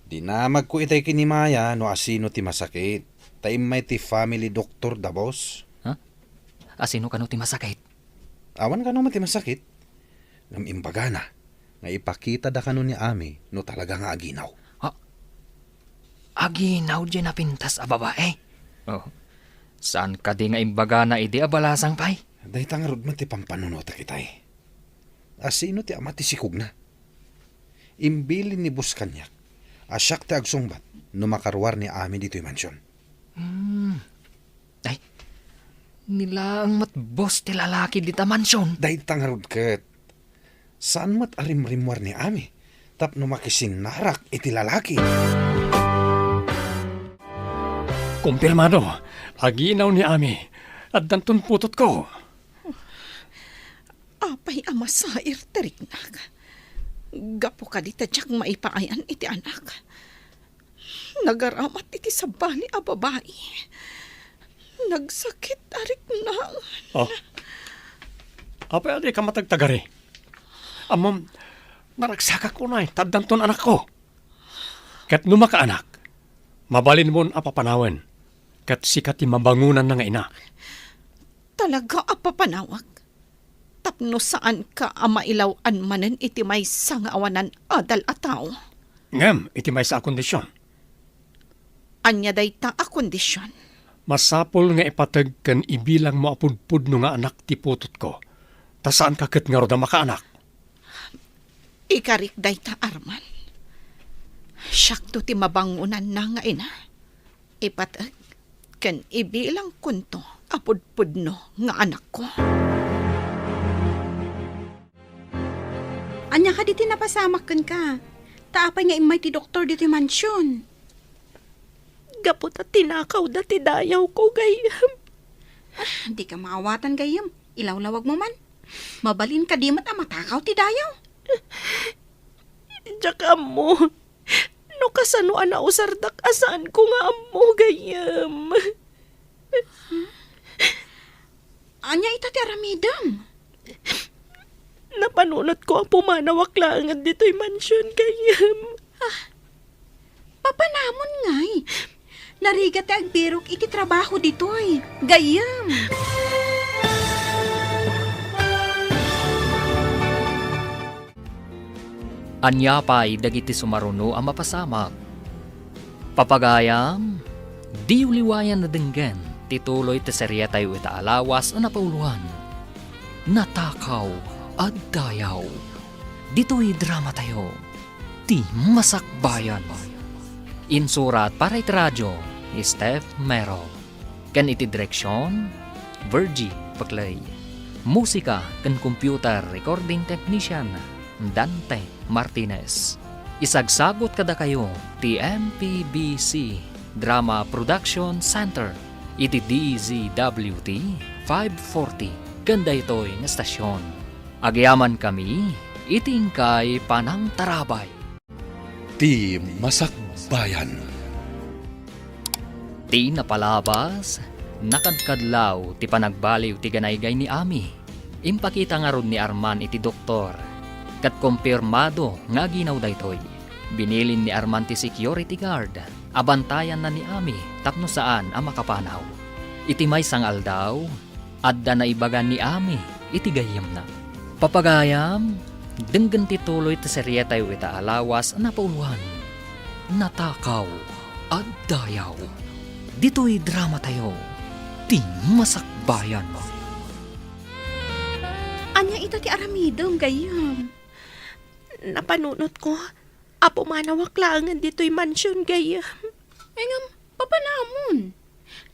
Dinamagko itay kinimaya no asino ti masakit. Ta immay ti family doctor da, boss. Ha? Asino kano ti masakit? Awan kano met ti masakit. Ngem imbagana nga ipakitada kano ni Ami no talaga nga aginaw. Ha? Aginaw diay napintas a babae? Oh. Saan kadi nga imbagana idi a balasang pay? Dayta ngarud met ti pampanunotek itay. Asino ti ama ti sikogna? Imbilin ni boss kaniak a siak ti agsungbat no makaruar ni Ami ditoy mansion. Hmm. Ay, ni laeng met boss ti lalaki dita mansion. Dayta ngarud ket. Saan met a rimrimmuar ni Ami tapno makisinnarak iti lalaki. Kumpirmado, aginaw ni Ami. Addanton putotko. Apay a masair ti riknak? Gapu kadi ta diak maipaayan iti anak. Nagaramat iti sabali a babai. Nagsakit a riknaan. Oh. Apay a dika matagtagari? Ammom, naragsakak unay, ta addanton anakko. Ket no makaanak, mabalinmon a papanawen, ket sika ti mabangonanna nga ina. Talaga a papanawak? Tapno saanka a mailaw-an manen iti maysa nga awanan adal a tao. Ngem iti maysa a kondision. Ania dayta a kondision? Masapul nga ipateg ken ibilangmo a pudpudno nga anak ti putotko, ta saanka ket ngarud a makaanak. Ikarik dayta, Arman. Siakto ti mabangonanna nga ina. Ipateg ken ibilangkonto a pudpudno nga anakko. Ania kadi ti napasamak kenka? Ta apay nga immay ti doktor ditoy mansion? Gapu ta tinakawda ti dayawko, gayyem. Ah, dika maawatan, gayyem. Ilawlawagmo man. Mabalin kadi met a matakaw ti dayaw. Diak ammo no kasano a nausardak a saanko nga ammo, gayyem. Ania ita ti aramidem? Napanunotko a pumanawak laengen ditoy mansion, gayyem. Ah, papanamon ngay. Narigat ti agbirok iti trabaho ditoy, gayyem. Ania pay dagiti sumaruno a mapasamak? Papagayam, diyo liwayan a denggen ti tuloy ti seriatayo ita a lawas a napauloan, Natakaw a Dayaw. Ditoy dramatayo, Ti Masakbayan. Insurat para iti radio, Steph Mero. Ken iti direksion, Virgie Paclay. Musika ken computer recording technician, Dante Martinez. Isagsagut kadakayo ti M P B C Drama Production Center iti D Z W T five forty ken daytoy nga estasion. Agyamankami iti inkay panangtarabay. Ti Masakbayan. Ti napalabas, nakadkadlaw ti panagbaliw ti ganaygay ni Ami. Impakita ngarud ni Arman iti doktor, ket kumpirmado nga aginaw daytoy. Binilin ni Arman ti security guard a bantayanna ni Ami tapno saan a makapanaw. Iti maysa nga aldaw, adda naibaga ni Ami iti gayyemna. Papagayam, denggen ti tuloy ti serietayo ita a lawas a napauluan, Natakaw a Dayaw. Ditoy dramatayo, Ti Masakbayan. Ania ita ti aramidem, gayyem? Napanunotko a pumanawak laengen ditoy mansion, gayyem. Ay ngem, papanamon?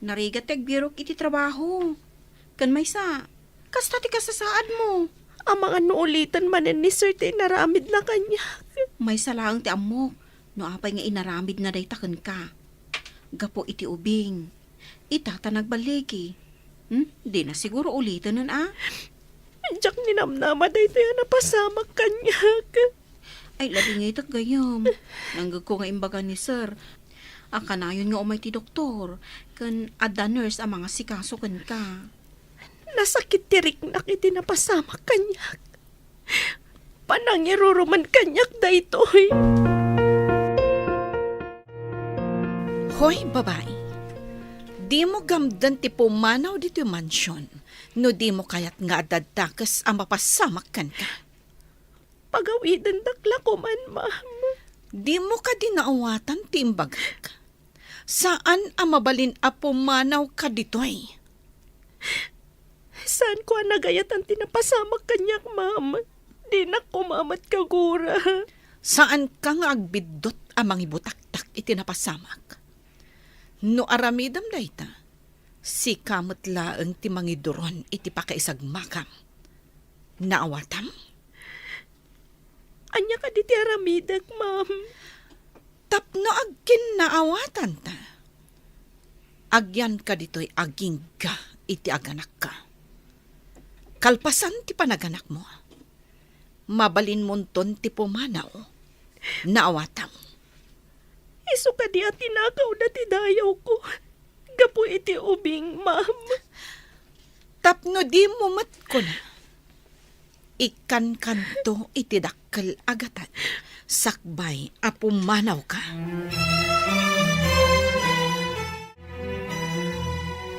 Narigat ti agbirok iti trabaho. Ken maysa, kasta ti kasasaadmo. Amangan no uliten manen ni Sir ti inaramidna kaniak. Maysa laeng ti ammok no apay nga inaramidna dayta kenka. Gapu iti ubing, ita ta nagballigi. Hmm? Dina siguro uliten, a? Diak ninamnama daytoy a napasamak kaniak. Ay, labingitek, gayyem. Nanggegko nga imbaga ni Sir a kanayon nga umay ti doktor, ken adda nurse a mangasikaso kenka. Nasakit ti riknak iti napasamak kaniak. Panangiruruman kaniak daytoy. Hoy, babai, dimo gamden ti pumanaw ditoy mansion no dimo kayat nga adda dakes a mapasamak kenka. Pagawidendak la koman, ma'am. Dimo kadi naawatan ti imbagak? Saan a mabalin a pumanawka ditoy. Saanko a nagayatan ti napasamak kaniak, ma'am. Dinak koma met kagura. Saanka nga agbiddut a mangibutaktak iti napasamak. No aramidem dayta, sika met laeng ti mangiduron iti pakaisagmakam. Naawatam? Ania kadi ti aramidek, ma'am? Tapno agkinnaawatanta, agyanka ditoy agingga iti aganakka. Kalpasan ti panaganakmo, mabalinmonton ti pumanaw. Naawatam? Isu kadi a tinakawda ti dayawko gapu iti ubing, ma'am? Tapno dimo met kuna, ikkankanto iti dakkel a gatad sakbay a pumanawka.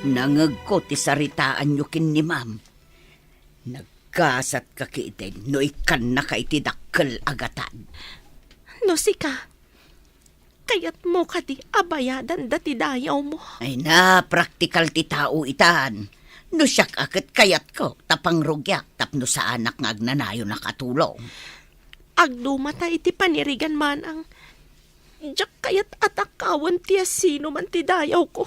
Nangegko ti saritaanyo ken ni ma'am. Nagkasatka ketdin no ikkannaka iti dakkel a gatad. No sika, kayatmo kadi a bayadan dati dayawmo? Ay na, praktikal ti tao itan. No siak a ket kayatko ta pangrugiak tapno saanak nga agnanayonak a tulong. Agdumata iti panirigan, manang. Diak kayat a takawen ti asinoman ti dayawko.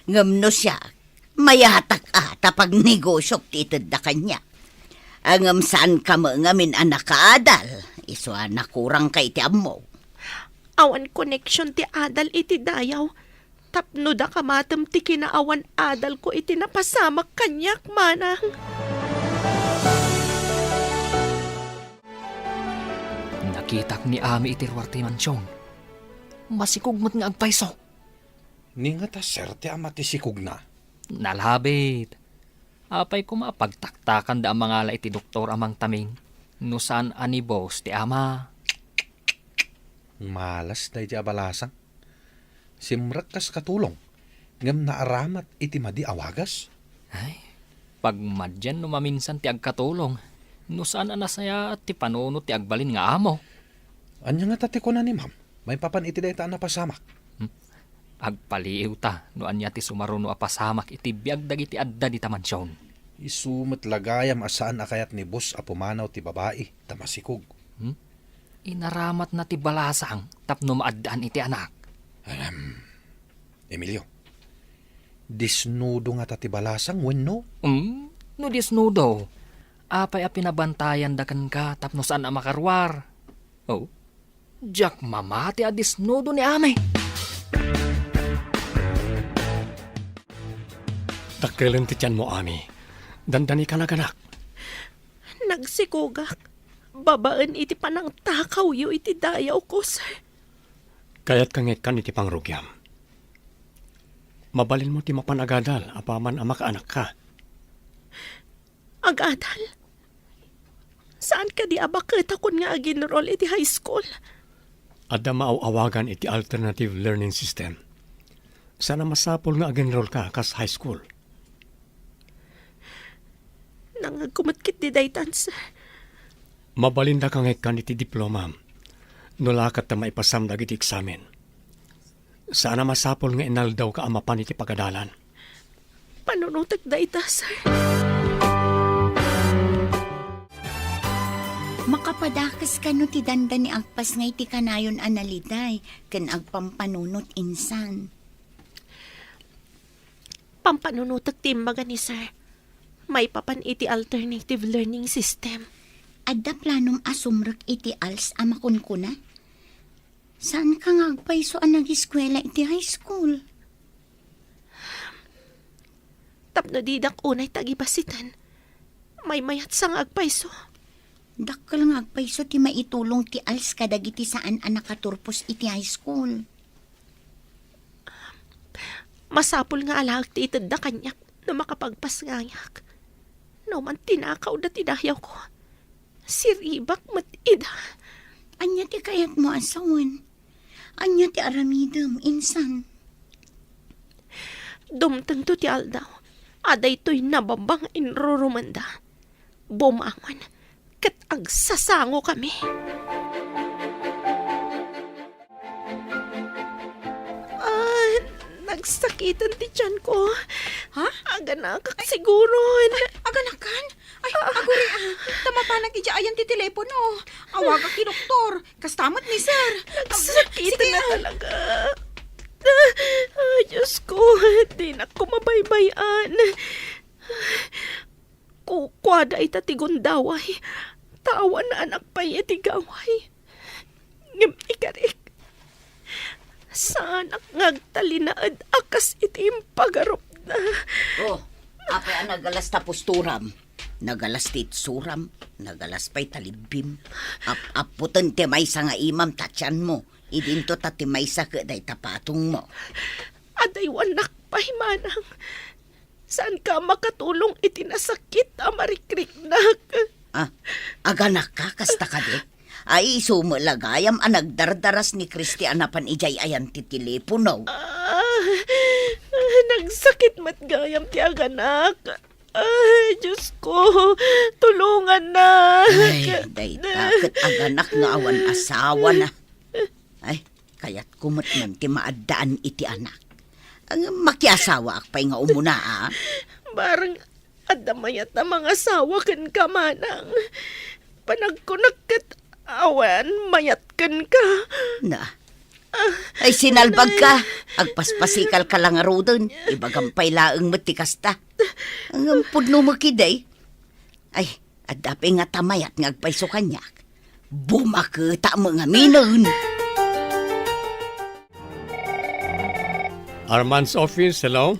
Ngem no siak, mayatak a ta pagnegosyok ti itedda kaniak. Ngem saanka met ngamin a nakaadal, isu a nakurangka iti ammok. Awan koneksion ti adal iti dayaw, tapno daka matem ti kinaawan adalko iti napasamak kaniak, manang. Nakitak ni Ami iti ruar ti mansion. Masikog met nga agpayso. Ni ngata, sir, ti ama ti sikogna? Nalabit. Apay koma a pagtaktakanda a mangala iti doktor a mangtaming no saan a ni boss ti ama? Malas daydi a balasang. Simrek kas katulong, ngem naaramat iti madi a wagas. Ay, pagmadian no maminsan ti agkatulong, no saan a nasayaat ti panunot ti agbalin nga amo. Ania ngata ti kuna ni ma'am maipapan iti dayta a napasamak? Hmm. Agpaliiwta no ania ti sumaruno a pasamak iti biag dagiti adda dita mansion. Isu met la gayam a saan a kayat ni boss a pumanaw ti babai ta masikog. Hmm? Inaramatna ti balasang tapno maaddaan iti anak. Ahem. Emilio, disnudo ngata ti balasang wenno? Hmm? No disnudo, apay a pinabantayanda kenka tapno saan a makaruar? Oh, diak mamati a disnudo ni Ami. Dakkelen ti tianmo, Ami. Dandani ka naganak. Nagsikogak babaen iti panangtakawyo iti dayawko, sir. Kayatka nga ikkan iti pangrugiam. Mabalinmo ti mapan agadal apaman a makaanakka. Agadal? Saan kadi a baket a kun nga ag-enroll iti high school? Adda maaw-awagan iti alternative learning system. Saan a masapul nga ag-enrollka kas high school. Nangngegko met ketdi daytan, sir. Mabalindaka nga ikkan iti diplomam. No la ket ta maipasam dagiti eksamen. Saan a masapul nga inaldawka a mapan iti pagadalan. Panunotek dayta, sir. Makapadakes kano ti dandani agpasngay ti kanayon a naliday ken agpampanunot insan. Pampanunotek ti imbaga ni sir. Maipapan iti alternative learning system. Adda planom a sumrek iti als a makunkuna? Saanka nga agpayso a nagiskuela iti high school? Tapno didak unay tagibasiten, maymayatsa nga agpayso. Dakkel nga agpayso ti maitulong ti als kadagiti saan a nakaturpos iti high school. Masapul nga alaek ti itedda kaniak no makapagpasngayak. No man tinakawda ti dayawko, siribak met ida. Ania ti kayatmo a sawen? Ania ti aramidem insan? Dumtengto ti aldaw a daytoy nababa nga inrurumenda. Bumangon ket agsasangokami. Ah, nagsakiten ti tiyanko. Ha? Aganakak siguron. Aganakan? Ay, aguri, ah. Ta mapanak idiay ayan ti telepono. Awagak ti doktor. Kasta met ni sir. Nagsakiten Sige, na ah. talaga. Ah, Diyos ko, dinak ko mabaybay-an. Kukuada ita ti gundaway. Ta awan naanak pay iti gaway. Ngem ikarik, saanak nga agtalinaed a kas iti impagarupna. Oh, apay a nagalas ta posturam? Nagalas ti itsuram, nagalas pay ta libbim. Ap-appoten ti maysa nga imam ta tianmo. Idinto ta ti maysa ket dayta patongmo. Adaywanak pay manang. Saanka a makatulong iti nasakit a marikriknak. Ah, aganakka kasta kadi? Ay, isu met la gayam a nagdardaras ni Christy a napan idiay ayan ti telepono. Ah, nagsakit met gayam ti aganak. Ay, Diyos ko, tulungannak. Ay, dayta ket aganak nga awan asawana. Ay, kayatko met man ti maaddaan iti anak. Ang makiasawaak pay nga umuna, a? Bareng adda mayat a mangasawa kenka, manang. Panagkunak ket awan mayat kenka. Na. Ay, sinalbagka. Agpaspasikalka la ngaruden. Ibagam pay laeng met ti kasta. Ang pudno mo kiday. Ay, adda pay nga ta mayat nga agpayso kaniak. Bumaketa met ngaminen. Arman's office, hello?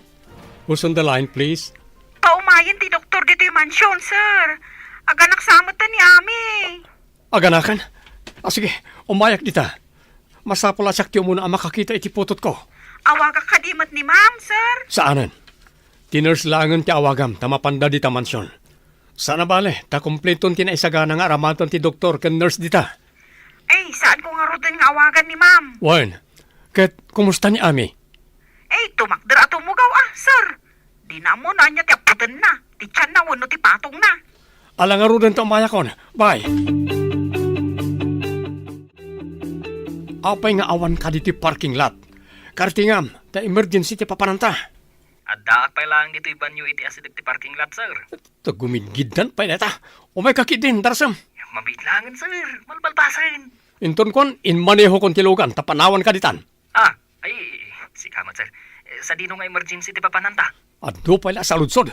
Who's on the line, please? Paumayen ti doktor ditoy mansion, sir. Aganak sa met ni Ami. Aganakan? Ah, sige, umayak dita. Masapul a siak ti umuna a makakita iti putotko. Awagak kadi met ni Ma'am, sir? Saanen. Ti nurse laengen ti awagam ta mapanda dita mansion. Saan a bale, ta kumpleton ti naisagana nga aramaten ti doktor ken nurse dita. Ay, saanko ngaruden nga awagan ni Ma'am. Wen, ket kumusta ni Ami? Ay, tumakder a tumugaw, a, sir. Dina ammo no ania ti appotenna, ti tianna wenno ti patongna. Ala ngaruden ta umayakon. Bye. Apay nga awan kadi ti parking lot? Kartingam, ta emergency ti papananta. Addaak pay laeng ditoy banio iti asideg ti parking lot, sir. Ta gumidgiddan pay dayta. Umayka ketdin, Darsem. Mabiit laengen, sir. Malbalbasen. Inton kuan, inmanehokon ti lugan, ta panawanka ditan. Ah, ay, sika met, sir. Eh, sadino nga emergency ti papananta? Adu pay la a saludsod.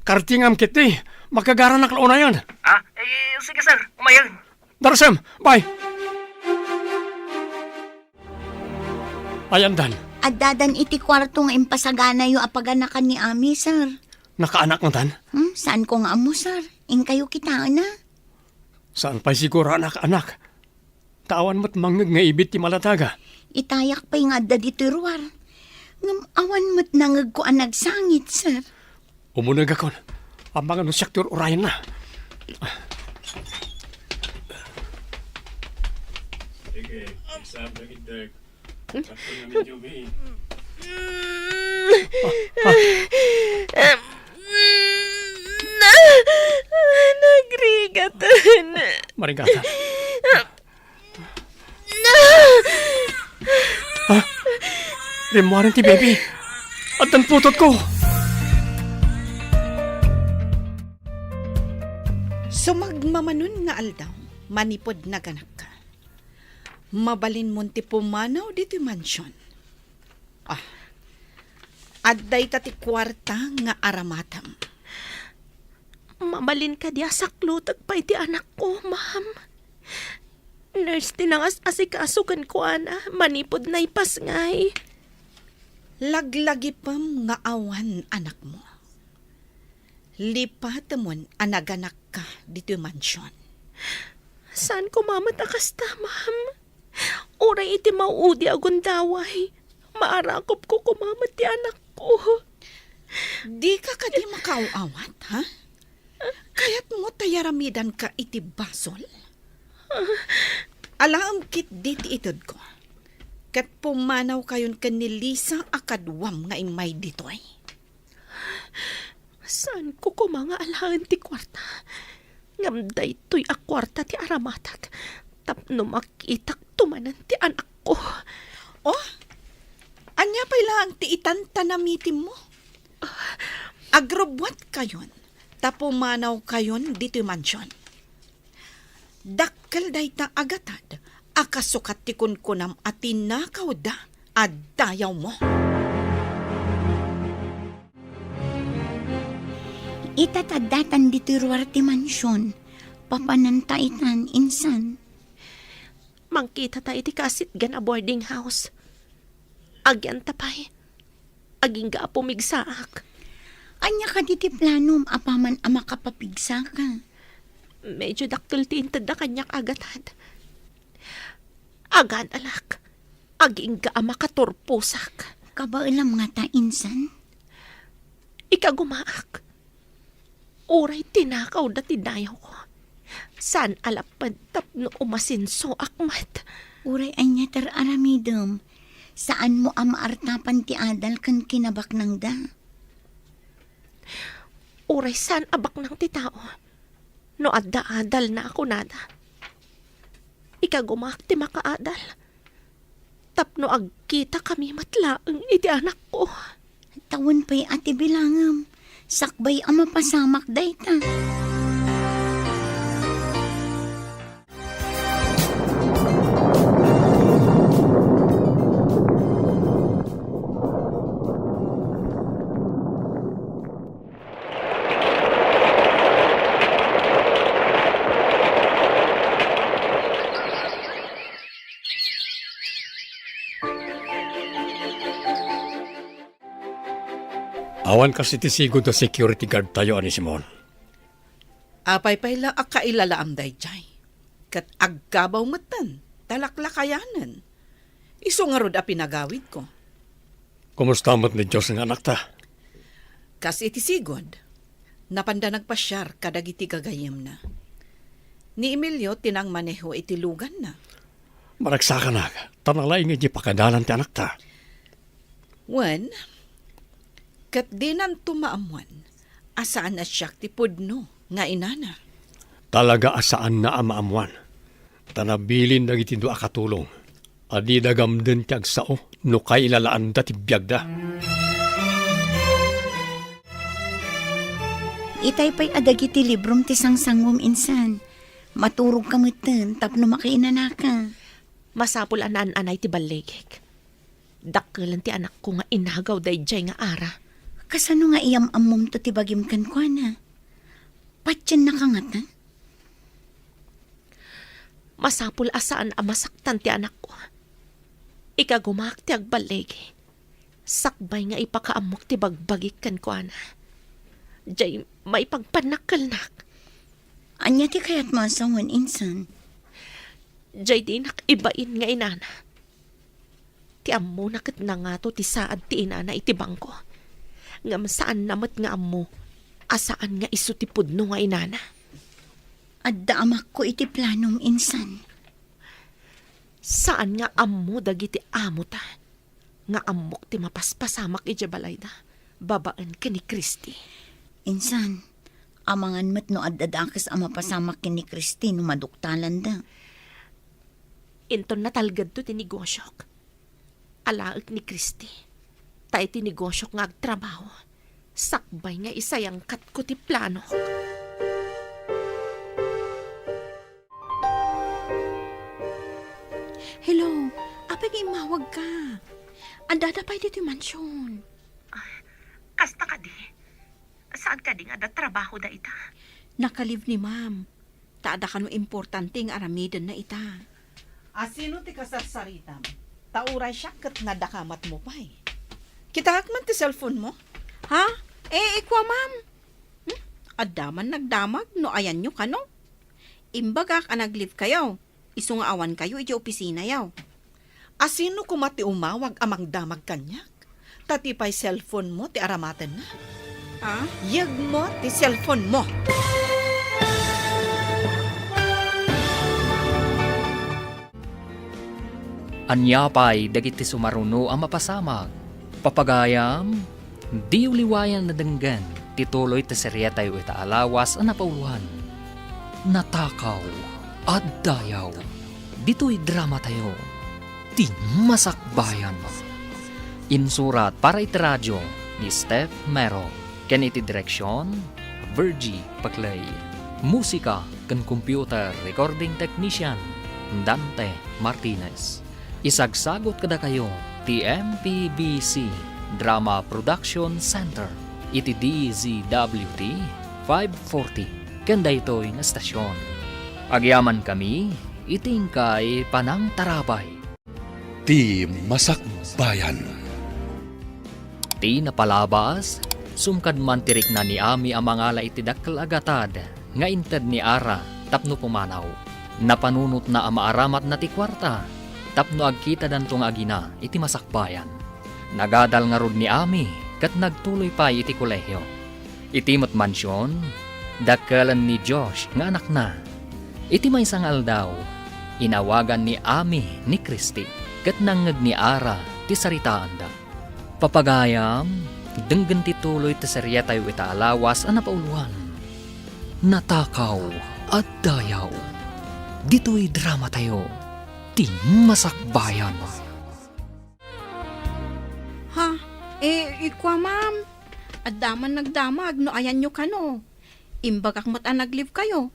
Kartingam ketdi, makagaranak la unayen. Ah, eh, sige, sir. Umayen. Darsem, bye. Ayandan. Addadan iti kuarto nga impasaganayo a paganakan ni Ami, sir. Nakaanak ngatan? Hmm, saanko nga ammo, sir. Inkayo kitaen a. Saan pay siguro a nakaanak? Ta awan met mangngeg nga ibit ti maladaga. Itayak pay nga adda ditoy ruar. Ngem awan met nangegko a nagsangit, sir. Umunegakon. Amangan no siak ti ur-urayenna. Sige, exam na gid, Dirk. Tapos na medyo may Nagrigatan. Marigatan. Ha? Rimmuaren ti baby. Addan putotko. Sumagmamanon nga aldaw, manipud naganakka, mabalinmon ti pumanaw ditoy mansion. Ah, adda ita ti kuarta nga aramatem. Mabalin kadi a saklutek pay ti anakko, ma'am? Nurse ti nangas-asikaso kenkuana manipud naipasngay. Laglagipem nga awan anakmo. Lipatemon a naganakka ditoy mansion. Saan koma met a kasta, ma'am? Uray iti mauudi a gundaway, maarakupko koma met ti anakko. Dika kadi makaaw-awat, ha? Kayatmo ta yaramidanka iti basol? Alaem ketdi ti itedko. Ket pumanawkayon ken ni Lisa a kaduam nga immay ditoy. Saanko koma nga alaen ti kuarta. Ngem daytoy a kuarta ti aramatek tapno makitak tumanen ti anakko. Oh, ania pay laeng ti itan ta namitimmo? Agrubbuatkayon ta pumanawkayon ditoy mansion. Dakkel dayta a gatad a kasukat ti kunkunam a tinakawda a dayawmo. Ita ta addatan ditoy ruar ti mansion, papananta itan, insan. Mangkitata iti kasitgan a boarding house. Agyanta pay. Agingga a pumigsaak. Ania kadi ti planom apaman a makapapigsaka? Medyo dakkel ti intedda kaniak a gatad. Agadalak. Agingga a makaturposak. Kabaelam ngata, insan? Ikagumaak. Uray tinakawda ti dayawko, saan a lapped tapno umasensoak met. Uray ania ti ar-aramidem, saanmo a maartapan ti adal ken kinabaknangda. Uray saan a baknang ti tao no adda adalna a kunada. Ikagumaak ti makaadal tapno agkitakami met laeng iti anakko. Tawen pay a ti bilangem, sakbay a mapasamak dayta. Awan kas iti sigud a security guard tayo, Anisimon. Apay pay la a kailalaam daydiay? Ket agkabaw metten, ta laklakayanen. Isu ngarud a pinagawidko. Kumusta met ni Dios nga anakta? Kas iti sigud, napanda nagpasiar kadagiti gagayyemna. Ni Emilio ti nangmaneho iti luganna. Managsakanak, ta nalaing idi pakadalan ti anakta. Wen, ket dinanto maammuan a saan a siak ti pudno nga inana. Talaga a saanna a maammuan, ta nabilin dagiti dua a katulong a dida gamden ti agsao no kailalaanda ti biagda. Itay pay a dagiti librom ti sangsangom, insan. Maturogka metten tapno makainanaka. Masapul a naan-anay ti balligik. Dakkelen ti anakko nga inagaw daydiay nga ara. Kasano nga iyam-ammomto ti bagim kenkuana? Patiennaka ngata? Masapul a saan a masaktan ti anakko. Ikagumaak ti agballigi, sakbay nga ipakaammok ti bagbagik kenkuana. Jay maipagpannakkelnak. Ania ti kayatmo a sawen, insan? Jay dinak ibain nga inana. Ti ammona ket nangato ti saad ti inana iti bangko. Ngem saanna met nga ammo a saan nga isu ti pudno nga inana. Adda amakko iti planom, insan. Saan nga ammo dagiti amota nga ammok ti mapaspasamak idiay balayda babaen ken ni Christy. Insan, amangan met no adda dakes a mapasamak ken ni Christy no maduktalanda. Inton natalgedto ti negosiok, alaek ni Christy. Ta iti negosiok nga agtrabaho, sakbay nga isayangkatko ti plano. Hello, apay nga immawagka? Addada pay ditoy mansion. Ay, kasta kadi? Saan kadi nga adda trabaho dayta? Naka-leave ni ma'am. Ta adda kano importante nga aramidenna ita. Asino ti kasarsaritam? Ta uray siak ket nadakamatmo pay. Kitaak man ti cellphone mo? Ha? Eh, ikua, ma'am. Hmm? Adda man nagdamag no ayanyo kano? Imbagak a nag-leave kayo. Isu nga awan kayo iti opisinayo. Asino koma ti umawag a mangdamag kaniak? Ta ti pay cellphone mo ti aramatenna. Ah? Yegmo ti cellphone mo. Ania pay dagiti sumaruno a mapasamak? Papagayam, diyo liwayan a denggen ti tuloy ti seriatayo ita a lawas a napauloan. Natakaw a Dayaw. Ditoy dramatayo, Ti Masakbayan. Insurat para iti radio ni Steph Mero, ken iti direksion, Virgie Paclay. Musika ken computer recording technician, Dante Martinez. Isagsagut kadakayo ti M P B C Drama Production Center iti D Z W T five forty ken daytoy nga estasion. Agyamankami iti inkay panangtarabay. Ti Masakbayan. Ti napalabas, sumkad man ti rikna ni Ami a mangala iti dakkel a gatad nga inted ni Ara tapno pumanaw. Napanunotna a maaramatna ti kuarta tapno agkitadanto nga agina iti masakbayan. Nagadal ngarud ni Ami ket nagtuloy pay iti kolehio. Iti met mansion, dakkelen ni Josh nga anakna. Iti maysa nga aldaw, inawagan ni Ami ni Christy ket nangngeg ni Ara ti saritaanda. Papagayam, denggen ti tuloy ti seriatayo ita a lawas a napauloan. Natakaw a Dayaw. Ditoy dramatayo, Ti Masakbayan. Ha? Eh, ikua, ma'am. Adda man nagdamag no ayanyo kano. Imbagak met a nag-leave kayo.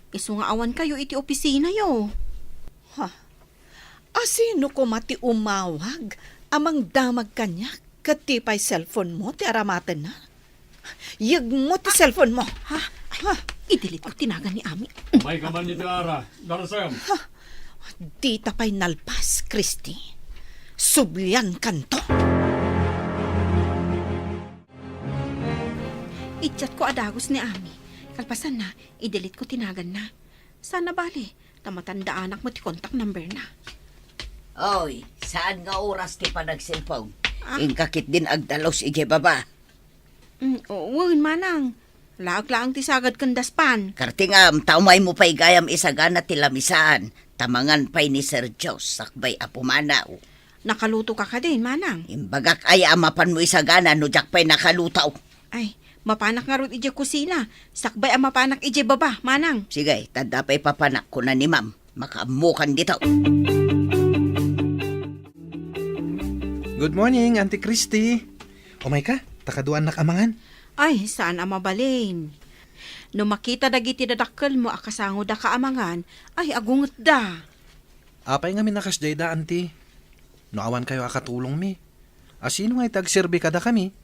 Isu nga awan kayo iti opisinayo. Ha? Asino koma ti umawag a mangdamag kaniak ket ti pay cellphone mo ti aramatenna? Yegmo ti cellphone mo. Ha? Ay, ha? I-delete ko ti nagan ni Ami. May kaman iti ara, Darasem. Ha? Dita pay nalpas, Christy. Sublian kanto. I-chat ko a dagus ni Ami. Kalpasanna, i-delete ko ti naganna. Sana bali, ta matandaanak mo ti contact number na. Oy, saan nga oras ti panagselpong? Ah? Inka ketdin agdalus idiay baba. Mm, o, wen, manang. Laag laeng ti sagad ken daspan. Kartingam, ta umaymo pay gayam isagana ti lamisaan. Ta mangan pay ni Sir Jos, sakbay a pumanaw. Nakaluto ka kadin, manang? Imbagak aya a mapanmo isagana no diak pay nakaluto. Ay, mapanak ngarud idiay kusina. Sakbay a mapanak idiay baba, manang. Sige, ta adda pay papanak, kuna ni ma'am. Makaammokan dito. Good morning, Auntie Christy. Umay ka, ta kaduanak a mangan. Ay, saan a mabalin. No makita dagiti dadakkelmo a kasangoda ka a mangan, ay agungetda. Apay ngamin a kasdayda, Auntie? No awan kayo a katulongmi, asino nga iti agserbi kadakami?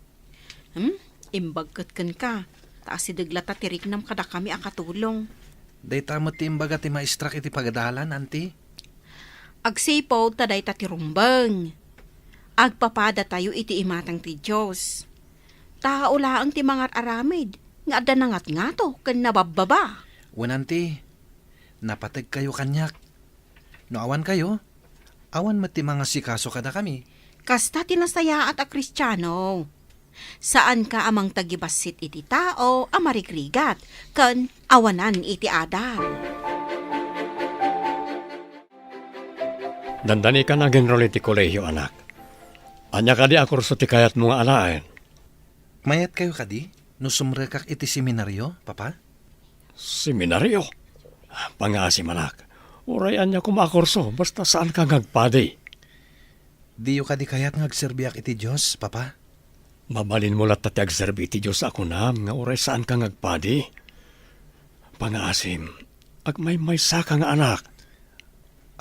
Hmm? Imbag ket kenka, ta asideg latta ti riknam kadakami a katulong. Dayta met ti imbaga ti maestrak iti pagadalan, Auntie. Agsipud ta dayta ti rumbeng. Agpapadatayo iti imatang ti Dios. Tao laeng ti mangar-aramid nga adda nangatngato ken nababbaba. Wen, Auntie, napategkayo kaniak. No awan kayo, awan met ti mangasikaso kadakami. Kasta ti nasayaat a Kristiano. Saanka a mangtagibassit iti tao a marigrigat ken awanan iti adal. Dandani ka nag-enroll iti kolehio, anak. Ania kadi a kurso ti kayatmo nga alaen? Mayatkayo kadi no sumrekak iti seminario, Papa? Seminario? Pangaasim, anak. Uray ania koma a kurso, basta saanka nga agpadi. Diyo kadi kayat nga agserbiak iti Dios, Papa? Mabalinmo latta ti agserbi iti Dios a kunam nga uray saanka nga agpadi. Pangaasim, agmaymaysaka nga anak.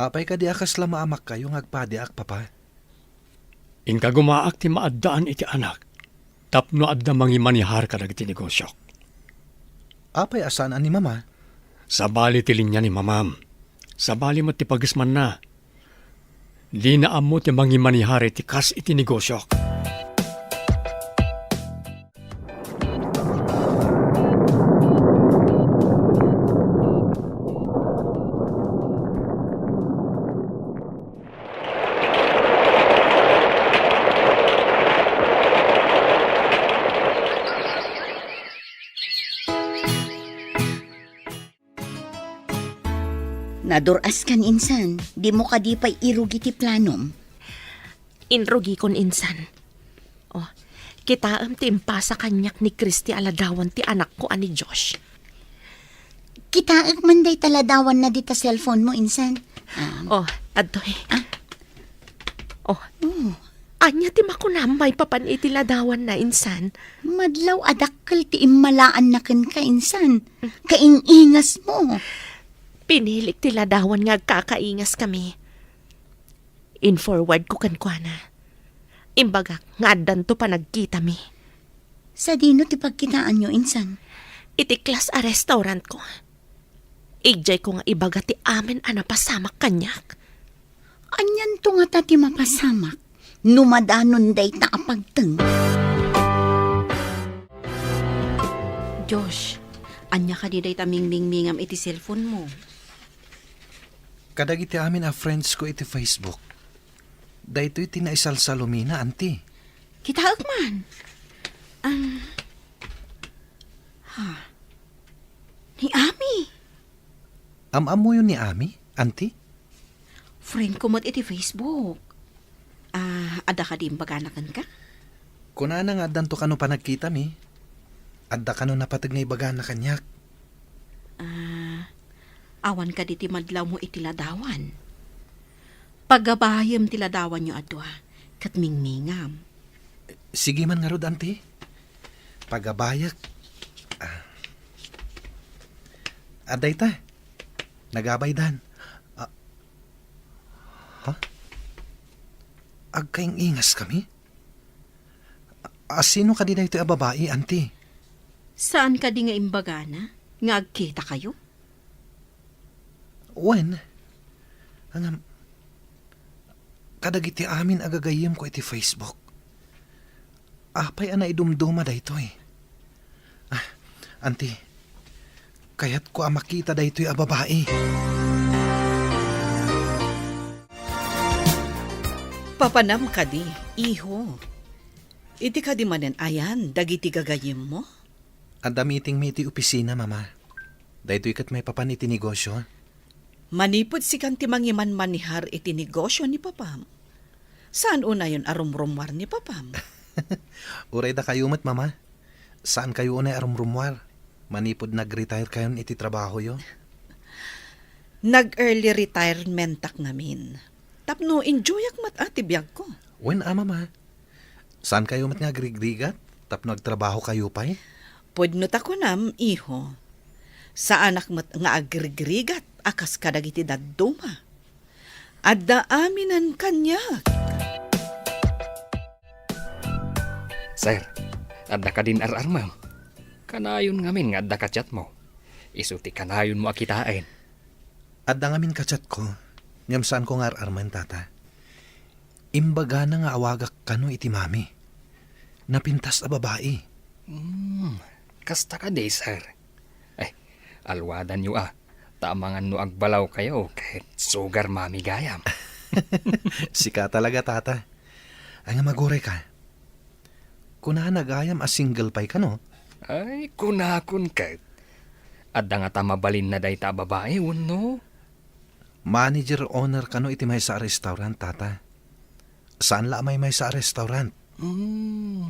Apay kadi a kasla maamakkayo nga agpadiak, Papa? Inkagumaak ti maaddaan iti anak tapno adda mangimanihar kadagiti negosyok. Apay a saan a ni Mama? Sabali ti linia ni Mamam. Sabali met ti pagismanna. Dina ammo ti mangimanihar iti kas iti negosyok. Nadur-askan insan, dimo kadi pay irugi ti planom? Inrugikon insan. Oh, kitaem ti impasa kaniak ni Christy a ladawan ti anakko a ni Josh. Kitaek man dayta ladawanna dita cellphone mo, insan. Ah. Oh, adtoy. Ah. Oh. Oh. Ania ti makunam maipapan iti ladawanna, insan? Madlaw a dakkel ti immalaanna kenka, insan. Kaing-ingas mo. Pinilik ti ladawan nga agkakaingas kami. In-forward ko kenkuana. Imbagak nga addanto panagkitami. Sadino ti pagkitaanyo, insan? Iti class a restaurant ko. Idiay ko nga ibaga ti amin a napasamak kaniak. Anianto ngata ti mapasamak no madanon dayta a pagteng? Josh, ania kadi dayta mingmingmingam iti cellphone mo? Kadagiti amin a friends ko iti Facebook. Daytoy ti naisalsalumina, anti. Kitaek man. Ang, ha? Ni Ami. Am-ammoyo ni Ami, anti? Friend ko met iti Facebook. Ah, adda kadi imbagana kenka? Kunana nga addanto kano panagkitami. Adda kano napateg nga ibagana kaniak. Ah, awan kadi ti madlawmo iti ladawan? Pagabayem ti ladawanyo a dua, ket mingmingam. Sige man ngarud, anti. Pagabayek. Ah. Adda ita. Nagabaydan. Ah. Ha? Agkaing-ingas kami? A, sino kadi daytoy a babai, anti? Saan kadi nga imbagana nga agkita kayo? Wen, ngem, kadagiti amin a gagayyemko iti Facebook. Apay a naidumduma daytoy? Ah, anti, kayatko a makita daytoy a babai. Papanam kadi, iho? Idi kadi manen ayan dagiti gagayyemmo? Adda meetingmi iti opisina, Mama. Daytoy ket maipapan iti negosyo. Manipud sikan ti mangimanmanihar iti negosyo ni Papam, saan unayon a rumrummuar ni Papam? Uray dakayo met, Mama. Saan kayo unay a rumrummuar manipud nag-retire kayon iti trabahoyo? Nag-early retirementak ngamin. Tapno enjoyak met a ti biagko. Wen a, Mama. Saan kayo met nga agrigrigat tapno agtrabaho kayo pay? Pudno ta kunam, iho. Saanak met nga agrigrigat a kas kadagiti dadduma. Adda aminen kaniak. Sir, adda kadin ar-armem? Kanayon ngamin nga adda ka-chatmo. Isu ti kanayonmo a kitaen. Adda ngamin ka-chatko, ngem saanko nga ar-armen, Tata. Imbagana nga awagak kano iti mami. Napintas a babai. Hmm, kasta kadi, sir? Ay, alwadanyo a, ta amangan no agbalaw kayo ket sugar mami gayam. Sika talaga, Tata. Ay nga, magurayka. Kunana gayam a single pay kano? Ay, kunakon ket. Adda ngata mabalinna dayta a babai, wenno? Manager owner kano iti maysa a restaurant, tata. Saan la a maymaysa a restaurant. Hmm.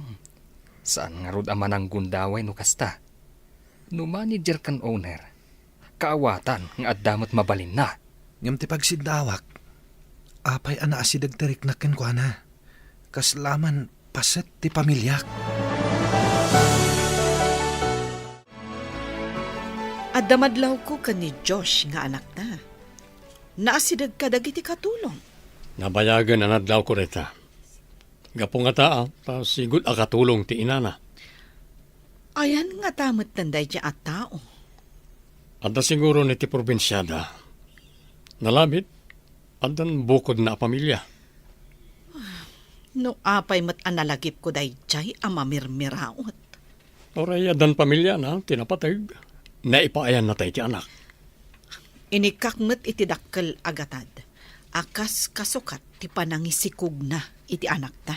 Saan ngarud a mananggundaway no kasta? No manager ken owner, kaawatan nga adda met mabalinna. Ngem ti pagsiddawak, apay a naasideg ti riknak kenkuana? Kasla man paset ti pamiliak. Adda madlawko ken ni Josh nga anakna. Naasideg kadagiti katulong. Nabayagen a nadlawko dayta. Gapu ngata, ta sigud a katulong ti inana. Ayan ngata metten daydiay a tao? Adda siguro iti probinsiada. Nalabit, addan bukodna a pamilia. No apay met a nalagipko daydiay a mamirmiraot. Uray addan pamiliana ti napateg, naipaayanna tay ti anak. Inikkak met iti dakkel a gatad a kas kasukat ti panangisikugna iti anakta.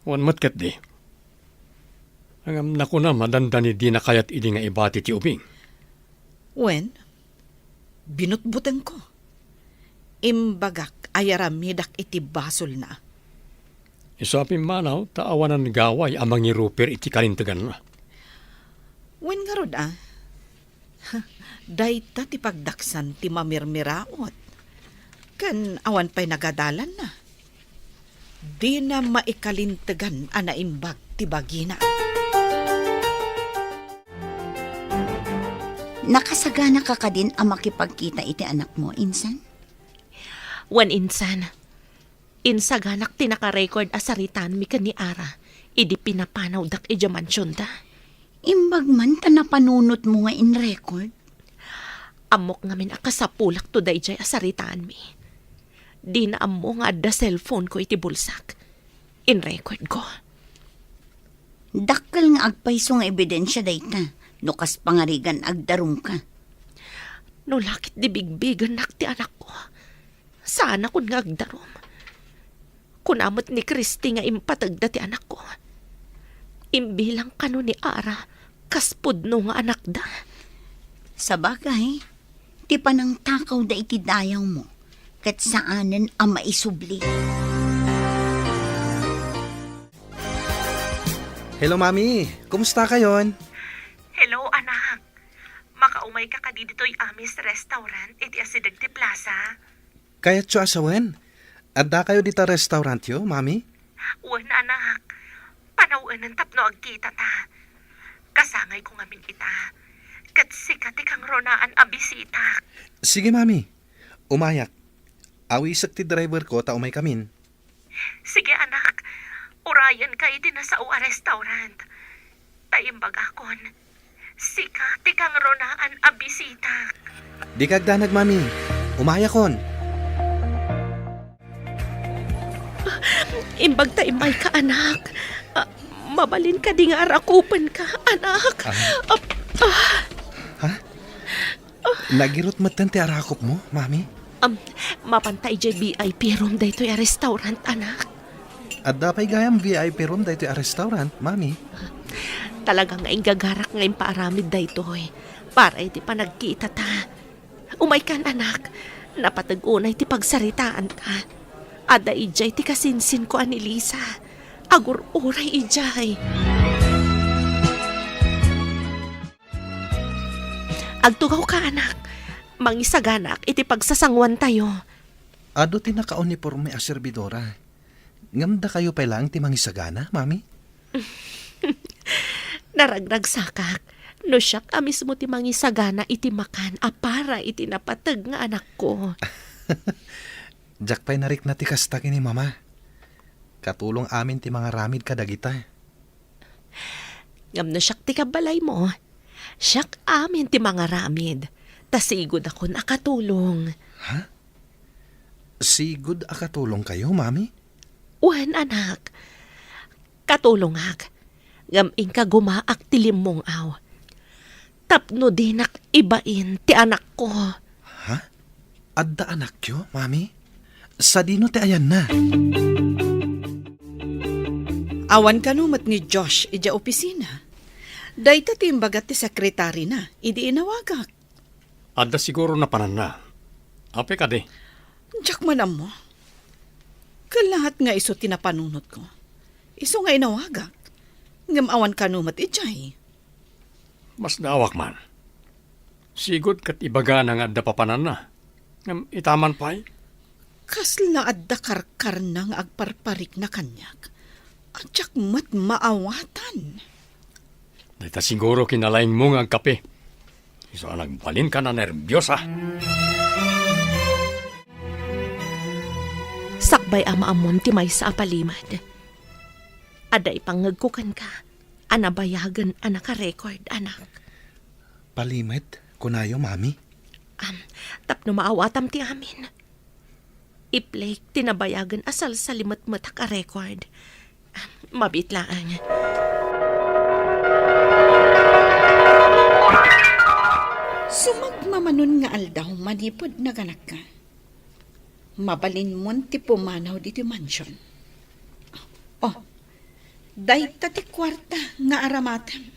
Wen met ketdi. Ngem nakunam a dandani dina kayat idi nga ibati ti ubing. Wen, binutbutengko. Imbagak a yaramidak iti basolna. Isu a pimmanaw ta awanan gaway a mangiruper iti kalinteganna. Wen ngarud a, dayta ti pagdaksan ti mamirmiraot. Ken awan pay nagadalanna. Dina maikalintegan a naimbag ti bagina. Nakasaganaka kadin a makipagkita iti anakmo, insan? Wen, insan. Insaganak ti naka-record a saritaanmi ken ni Ara idi pinapanawdak idiay mansionda. Imbag man ta napanunotmo nga in-record? Ammok ngamin a kasapulakto daydiay a saritaanmi. Dina ammo nga adda cellphone-ko iti bulsak. In-record-ko. Dakkel nga agpayso nga ebidensia dayta, no kas pangarigan agdarumka. No la ketdi bigbigennak ti anakko, saanakon nga agdarum. Kuna met ni Christy nga impategda ti anakko. Imbilang kano ni Ara kas pudno nga anakda. Sabagay, ti panangtakawda iti dayawmo, ket saanen a maisubli. Hello, Mami. Kumusta kayon? Hello, anak. Makaumayka kadi ditoy Amis Restaurant iti asideg ti plaza? Kayatyo a sawen? Addakayo dita restaurantyo, Mami? Wen, anak. Panawen tapno agkitata. Kasangayko ngamin ita. Ket sika ti kangrunaan a bisitak. Sige, Mami. Umayak. Awisek ti driverko ta umaykamin. Sige, anak. Urayenka iti nasao a restaurant. Ta imbagakon, sika ti kangrunaan a bisitak. Dika agdanag, Mami. Umayakon. Imbag ta immayka, anak. Ah, mabalin kadi nga arakupenka, anak? Ah. Ah, ah. Ha? Nagirot metten ti arakupmo, Mami? Am, mapanta idiay V I P room daytoy a restaurant, anak. Adda pay gayam V I P room daytoy a restaurant, Mami. Talaga nga inggagarak nga impaaramid daytoy para iti panagkitata. Umaykan, anak. Napateg unay ti pagsaritaanta. Adda idiay ti kasinsinko a ni Lisa. Agur-uray idiay. Agtugawka, anak. Mangisaganaak iti pagsasanguantayo. Adu ti nakauniporme a serbidora. Ngem dakayo pay laeng ti mangisagana, Mami? Naragragsakak no siak a mismo ti mangisagana iti makan a para iti napateg nga anakko. Diak pay narikna ti kasta ken ni Mama. Katulong amin ti mangaramid kadagita. Ngem no siak ti kabbalaymo, siak amin ti mangaramid, ta sigudakon a katulong. Ha? Sigud a katulongkayo, Mami? Wen, anak. Katulongak, ngem inka gumaak ti limmong-aw. Tapno dinak ibain ti anakko. Ha? Adda anakyo, Mami? Sadino ti ayanna? Awan kano met ni Josh idiay opisina. Dayta ti imbaga ti sekretarina idi inawagak. Adda siguro napananna. Apay kadi? Diak man ammo. Kalaat nga isu ti napanunotko. Isu nga inawagak. Ngem awan kano met idiay. Masdaawak man. Sigud ket ibagana nga adda papananna. Ngem ita man pay? Kasla adda karkarna nga agparparikna kaniak a diak met maawatan. Dayta siguro kinalaingmo nga agkape. Isu a nagbalinka nanerbiosa. Sakbay a maammom ti maysa a palimed, adda ipangngegko kenka a nabayagen a nakarecord, anak. Palimed, kunayo, Mami? Am, tapno maawatam ti amin. I-play ti nabayagen a salsalimetmetak a record. Am, mabiit laeng. Sumagmamanon nga aldaw manipud naganakka. Mabalinmon ti pumanaw ditoy mansion. Oh, dayta ti kuarta nga aramatem.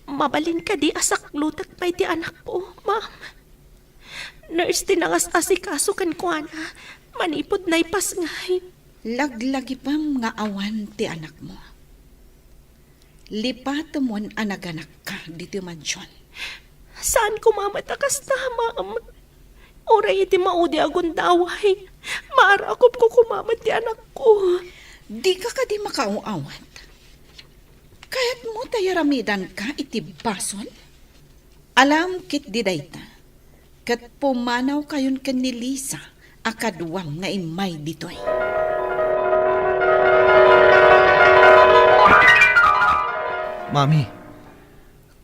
Mabalin kadi a saklutek pay ti anakko, ma'am? Nurse ti nangas-asikaso kenkuana manipud naipasngay. Laglagipem nga awan ti anakmo. Lipatemon a naganakka ditoy mansion. Saan koma met a kasta, ma'am. Uray iti maudi a gundaway, maarakupko koma met ti anakko. Dika kadi makaaw-awat? Kayatmo ta yaramidanka iti basol? Alam ketdi dayta, ket pumanawkayon ken ni Lisa a kaduam nga immay ditoy. Mami,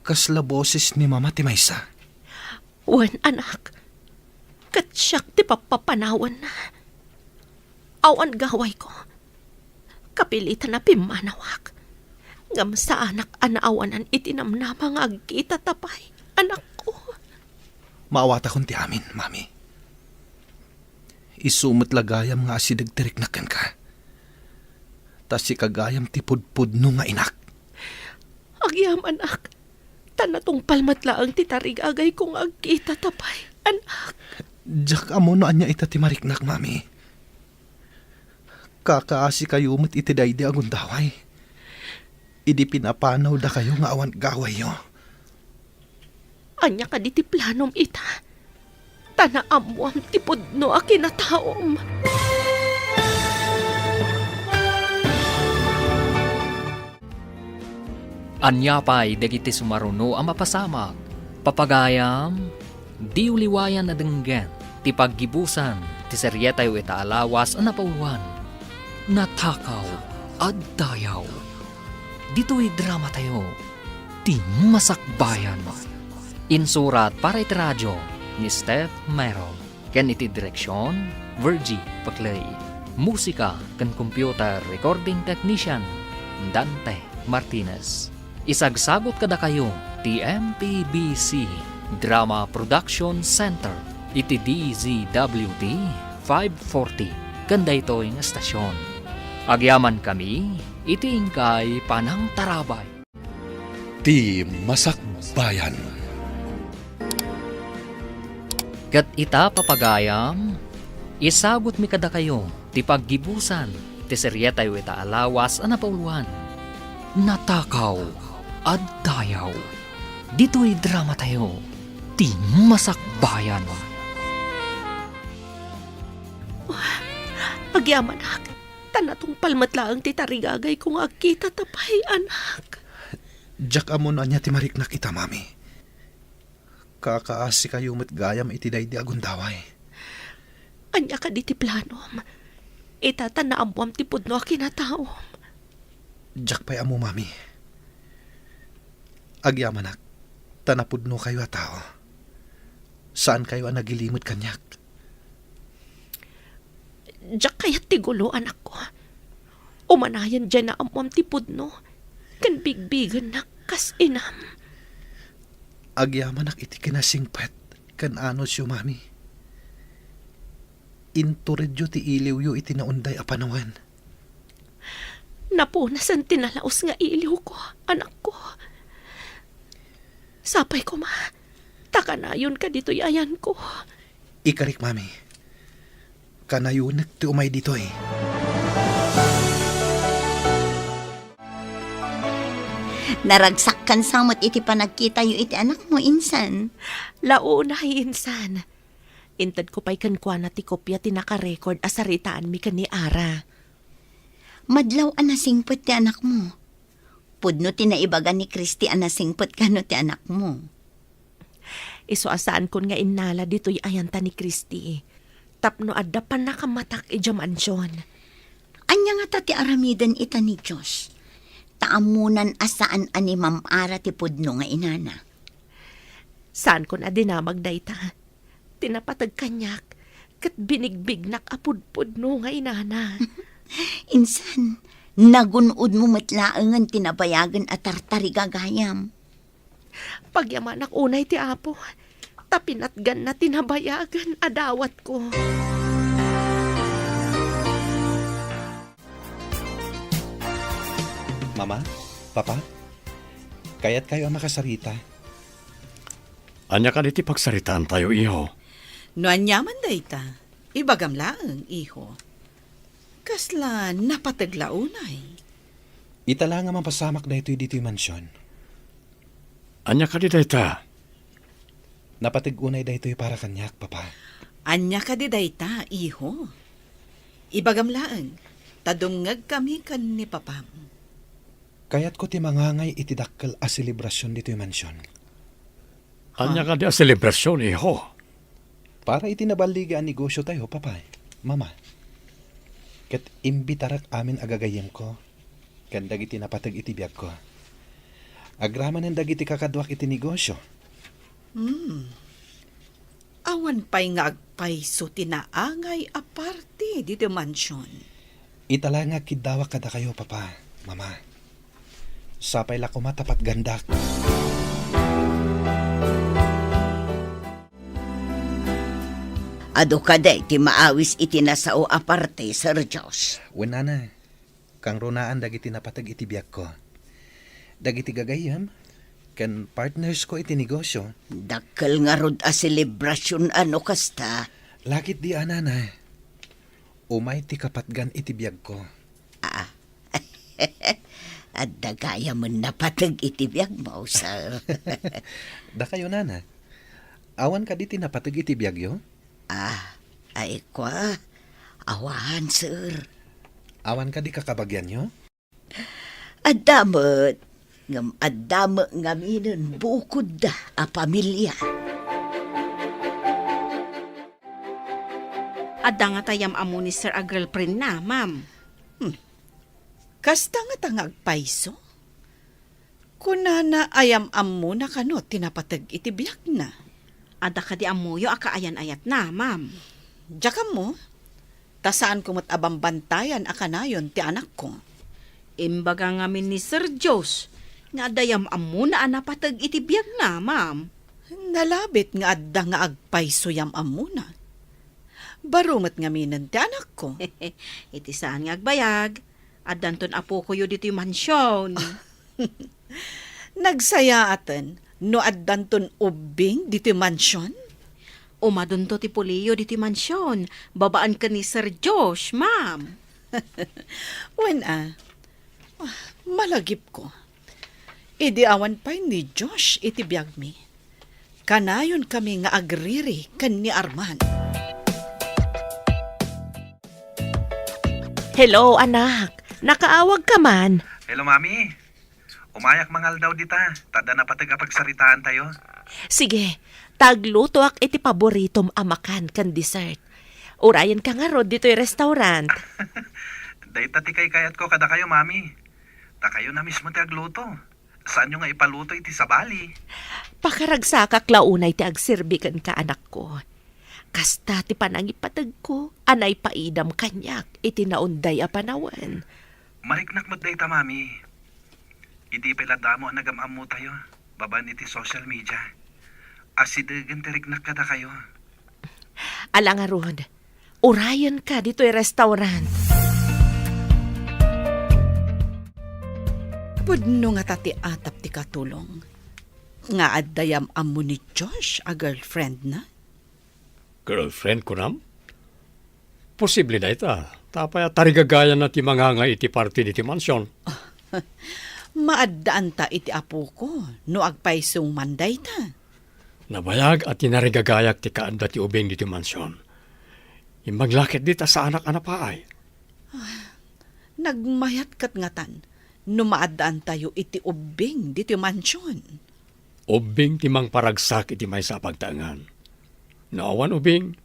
kasla boses ni Mama ti maysa. Wen, anak, ket siak ti pappapanawenna. Awan gawayko. Kapilitan a pimmanawak. Ngem saanak a naawanan iti namnama nga agkitata pay, anakko. Maawatakon ti amin, Mami. Isu met la gayam nga asideg ti riknak kenka. Ta sika gayam ti pudpudno nga inak. Agyamanak, ta natungpal met laeng ti tarigagayko nga agkitata pay, anak. Diak ammo no ania ita ti mariknak, Mami. Kakaasikayo met iti daydi a gundaway. Idi pinapanawdakayo nga awan gawayyo. Ania kadi ti planom ita? Ta naammoam ti pudno a kinataom. Ania pay dagiti sumaruno a mapasamak? Papagayam, diyo liwayan a denggen ti paggibusan ti serietayo ita a lawas a napauluan, Natakaw a Dayaw. Ditoy dramatayo, Ti Masakbayan. Insurat para iti radio ni Steph Merong. Ken iti direksion, Virgie Paclay. Musika ken computer recording technician, Dante Martinez. Isagsagut kadakayo ti M P B C Drama Production Center iti D Z W T five forty ken daytoy nga estasion. Agyamankami iti inkay panangtarabay. Ti Masakbayan. Ket ita, papagayam, isagutmi kadakayo ti paggibusan ti serietayo ita a lawas a napauluan, Natakaw a Dayaw. Ditoy dramatayo, Ti Masakbayan. Agyamanak, ta natungpal met laeng ti tarigagayko nga agkitata pay, anak. Diak ammo no ania ti mariknak ita, Mami. Kakaasikayo met gayam iti daydi a gundaway. Ania kadi ti planom? Ita ta naammoam ti pudno a kinataom. Diak pay ammo, Mami. Agyamanak, ta napudnokayo a tao. Saankayo a nagilimed kaniak. Diak kayat ti gulo, anakko. Umanayen diay naammoam ti pudno, ken bigbigennak kas inam. Agyamanak iti kinasingpet ken anusyo, Mami. Inturedyo ti iliwyo iti naunday a panawen. Napunasen ti nalaus nga iliwko, anakko. Sapay koma, ta kanayonka ditoy ayanko. Ikarik, Mami. Kanayonek ti umay ditoy. Naragsakkan sa met iti panagkitayo iti anakmo, insan. Launay, insan. Intedko pay kenkuana ti kopia ti nakarecord a saritaanmi ken ni Ara. Madlaw a nasingpet ti anakmo. Pudno ti naibaga ni Christy a nasingpet kano ti anakmo. Isu a saankon nga innala ditoy ayanta ni Christy, tapno adda pannakamatak idiay mansion. Ania ngata ti aramiden ita ni Dios? Ta ammonan a saan a ni Ma'am Ara ti pudno nga inana. Saankon a dinamag dayta. Ti napateg kaniak, ket binigbignak a pudpudno nga inana. Insan, nagun-odmo met laengen ti nabayagen a tartarigagayam. Pagyamanak unay ti Apo, ta pinatganna ti nabayagen a dawatko. Mama, Papa, kayatkayo a makasarita? Ania kadi ti pagsaritaantayo, iho? No aniaman dayta, ibagam laeng, iho. Kasla napateg la unay? Ita la nga mapasamak daytoy ditoy mansion. Ania kadi dayta? Napateg unay daytoy para kaniak, Papa. Ania kadi dayta, iho? Ibagam laeng, ta dumngegkami ken ni Papam. Kayatko ti mangangay iti dakkel a selebrasion ditoy mansion. Ania kadi a selebrasion, iho? Para iti naballiga a negosiotayo, Papa, Mama. Ket imbitarak amin a gagayyemko ken dagiti napateg iti biagko. Agramanen dagiti kakaduak iti negosio. Hmm. Awan pay nga agpayso ti naangay a parti ditoy mansion. Ita la nga agkiddawak kadakayo, Papa, Mama. Sapay la koma ta patgandak. Adu kadi ti maawis iti nasao a parti, Sir Josh? Wen, Nana. Kangrunaan dagiti napateg iti biagko. Dagiti gagayyem ken partnersko iti negosio. Dakkel ngarud a selebrasion a no kasta. La ketdi a, Nana. Umay ti kapatgan iti biagko. Ah. Adda gayamen napateg iti biagmo, sir. Dakayo, Nana. Awan kadi ti napateg iti biagyo? Ah, ay kua. Awan, sir. Awan kadi kakabagianyo? Adda met, ngem adda met ngaminen bukodda a pamilia. Adda ngata yam-ammo ni sir a girlfriendna, ma'am. Hmm. Kasta ngata nga agpayso? Kunana a yam-ammona kano ti napateg iti biagna? Adda kadi ammoyo a kaayan-ayatna, ma'am? Diak ammo. Ta saanko met a bambantayan a kanayon ti anakko. Imbaga ngamin ni Sir Josh nga adda yam-ammona a napateg iti biagna, ma'am. Nalabit nga adda nga agpayso yam-ammona. Baro met ngaminen ti anakko. Iti saan nga agbayag, addanton apokoyo ditoy mansion. Nagsayaaten no addanton ubbing ditoy mansion? Umadunto ti puliyo ditoy mansion, babaen ken ni Sir Josh, ma'am. Wen a, ah, malagipko. Idi awan pay ni Josh iti biagmi, kanayonkami nga agriri ken ni Arman. Hello, anak. Nakaawagka man? Hello, Mami. Umayak mangaldaw dita, ta adda napateg a pagsaritaantayo. Sige, ta aglutoak iti paboritom a makan ken dessert. Urayenka ngarud ditoy restaurant. Dayta ti kaykayatko kadakayo, Mami. Dakayo na mismo ti agluto. Saanyo nga ipaluto iti sabali. Pakaragsakak la unay ti agserbi kenka, anakko. Kasta ti panangipategko a naipaidam kaniak iti naunday a panawen. Mariknak met dayta, Mami. Idi pay la damo a nagam-ammotayo babaen iti social media, asidegen ti riknak kadakayo. Ala ngarud, urayenka ditoy restaurant. Pudno ngata ti atap ti katulong. Nga adda yam-ammo ni Josh a girlfriendna? Girlfriend, kunam? Posible dayta. Ta apay a tarigagayanna ti mangangay iti party ditoy mansion? Maaddaanta iti apoko no agpayso man dayta. Nabayag a tinarigagayak ti kaadda ti ubing ditoy mansion. Imbag la ketdi ta saanak a napaay. Nagmayat ket ngatan no maaddaantayo iti ubbing ditoy mansion. Ubbing ti mangparagsak iti maysa a pagtaengan. No awan ubbing,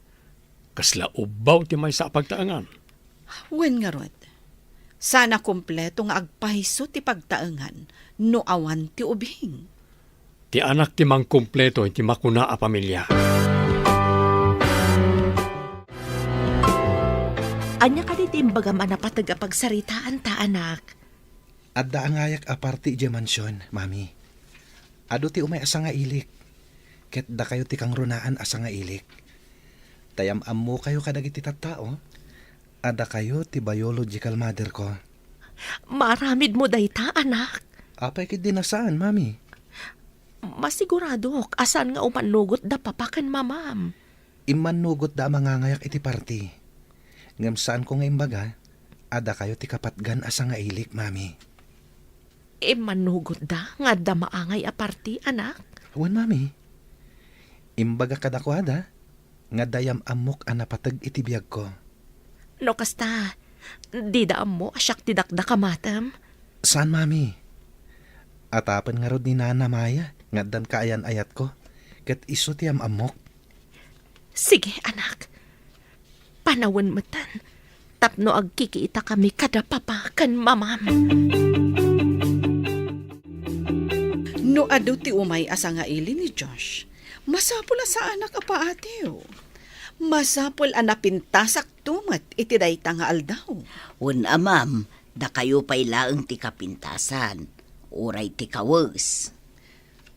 kasla ubbaw ti maysa a pagtaengan. Wen ngarud, saan a kompleto nga agpayso ti pagtaengan no awan ti ubbing. Ti anak ti mangkompleto iti makuna a pamilia. Ania kadi ti imbagam a napateg a pagsaritaanta, anak? Adda angayak a party idiay mansion, Mami. Adu ti umay a sangailik, ket dakayo ti kangrunaan a sangailik. Ta yam-ammokayo kadagiti tattao a dakayo ti biological mother ko. Maaramidmo dayta, anak? Apay ketdi a saan, Mami? Masiguradok a saan nga umannugot da papa ken mamam. Immannugotda a mangangayak iti party. Ngem saanko nga imbaga a dakayo ti kapatgan a sangailik, Mami. Immannugotda nga adda maangay a party, anak? Wen, Mami. Imbaga kadakuada nga adda yam-ammok a napateg iti biagko. No kasta, dida ammo a siak ti dakdak a matem? Saan, Mami. Atapen ngarud ni Nana Maya nga addan kaayan-ayatko, ket isu ti yam-ammok. Sige, anak. Panawen metten tapno agkikiitakami kada papa ken mamam. No adu ti umay a sangaili ni Josh, masapul a saanak a paatiw. Masapul a napintasakto met iti dayta nga aldaw. Wen a, ma'am, dakayo pay laeng ti kapintasan, uray ti kawes.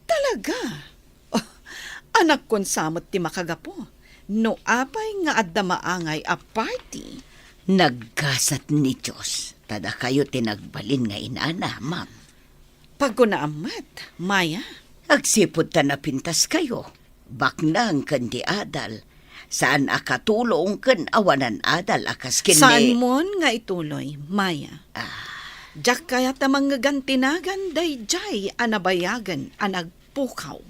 Talaga? Oh, anakkon sa met ti makagapu no apay nga adda maangay a party. Naggasat ni Dios ta dakayo ti nagbalin nga inana, ma'am. Pagunaam met, Maya. Agsipud ta napintaskayo, baknang ken di adal, saan a katulong ken awanan adal a kas ken ni... Saanmon nga ituloy, Maya. Ah. Diak kayat a mangngegantinagan daydiay a nabayagen a nagpukaw.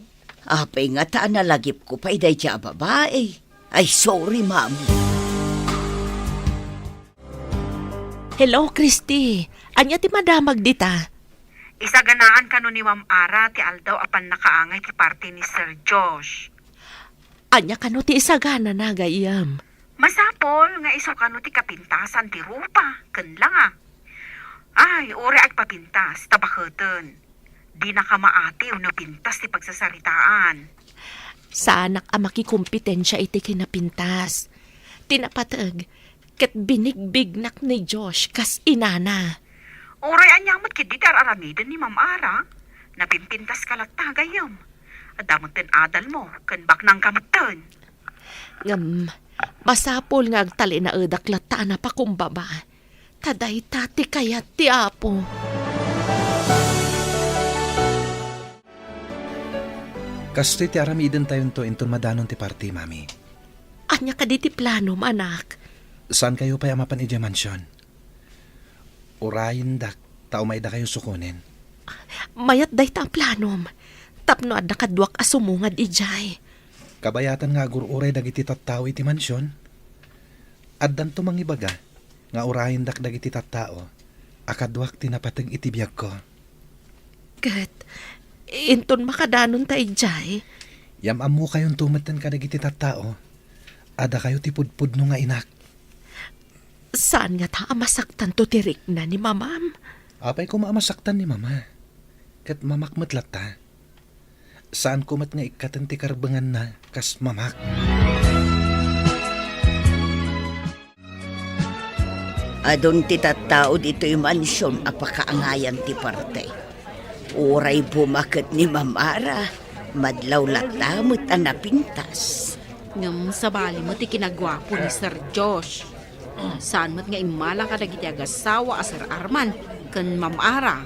Apay ngata a nalagipko pay daydiay a babai? Ay, sorry, ma'am. Hello, Christy. Ania ti madamag dita? Isaganaan kano ni Ma'am Ara ti aldaw a pannakaangay ti party ni Sir Josh. Ania kano ti isaganana, gayyem? Masapul nga isu kano ti kapintasan ti rupa ken langa. Ay, uray agpapintas, ta baketen. Dinaka maatiw no pintas ti pagsasaritaan. Saanak a makikompetensia iti kinapintas. Ti napateg, ket binigbignak ni Josh kas inana. Uray ania met ketdi ti ar-aramiden ni Ma'am Ara? Napimpintaska latta, gayyem. Adda metten adalmo, ken baknangka metten. Ngem, masapul nga agtalinaedak latta a napakumbaba. Ta dayta ti kayat ti Apo. Kastoy ti aramidentayonto inton madanon ti party, Mami. Ania kadi ti planom, anak? Saankayo pay a mapan idiay mansion. Urayendak ta umaydakayo sukonen. Mayat dayta a planom, tapno adda kaduak a sumungad idiay. Kabayatan nga agur-uray dagiti tattao iti mansion. Addanto mangibaga nga urayendak dagiti tattao a kaduak ti napateg iti biagko. Ket inton makadanonta idiay? Yam-ammokayonto metten kadagiti tattao a dakayo ti pudpudno nga inak. Saan ngata a masaktanto ti rikna ni mamam? Apay koma a masaktan ni mama. Ket mamak met latta. Saanko met nga ikkaten ti karbenganna kas mamak. Adun ti tattao ditoy mansion a pakaangayan ti parte. Uray bumaket ni Ma'am Ara, madlaw latta met a napintas. Ngem sabali met ti kinaguapo ni Sir Josh. Saan met nga immala kadagiti agassawa a Sir Arman ken Ma'am Ara.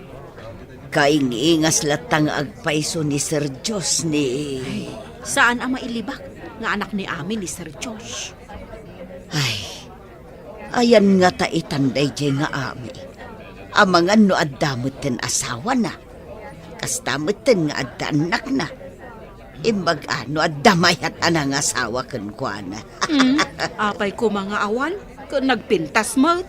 Kaingingas latta nga agpayso ni Sir Josh ni... Saan a mailibak nga anak ni Ami ni Sir Josh. Ay, ayan ngata itan daydiay nga Ami. Amangan no adda metten asawana. Kasta metten nga adda annakna. Imbag a no adda mayat a nangasawa kenkuana. Hmm? Apay koma nga awan? Ket nagpintas met.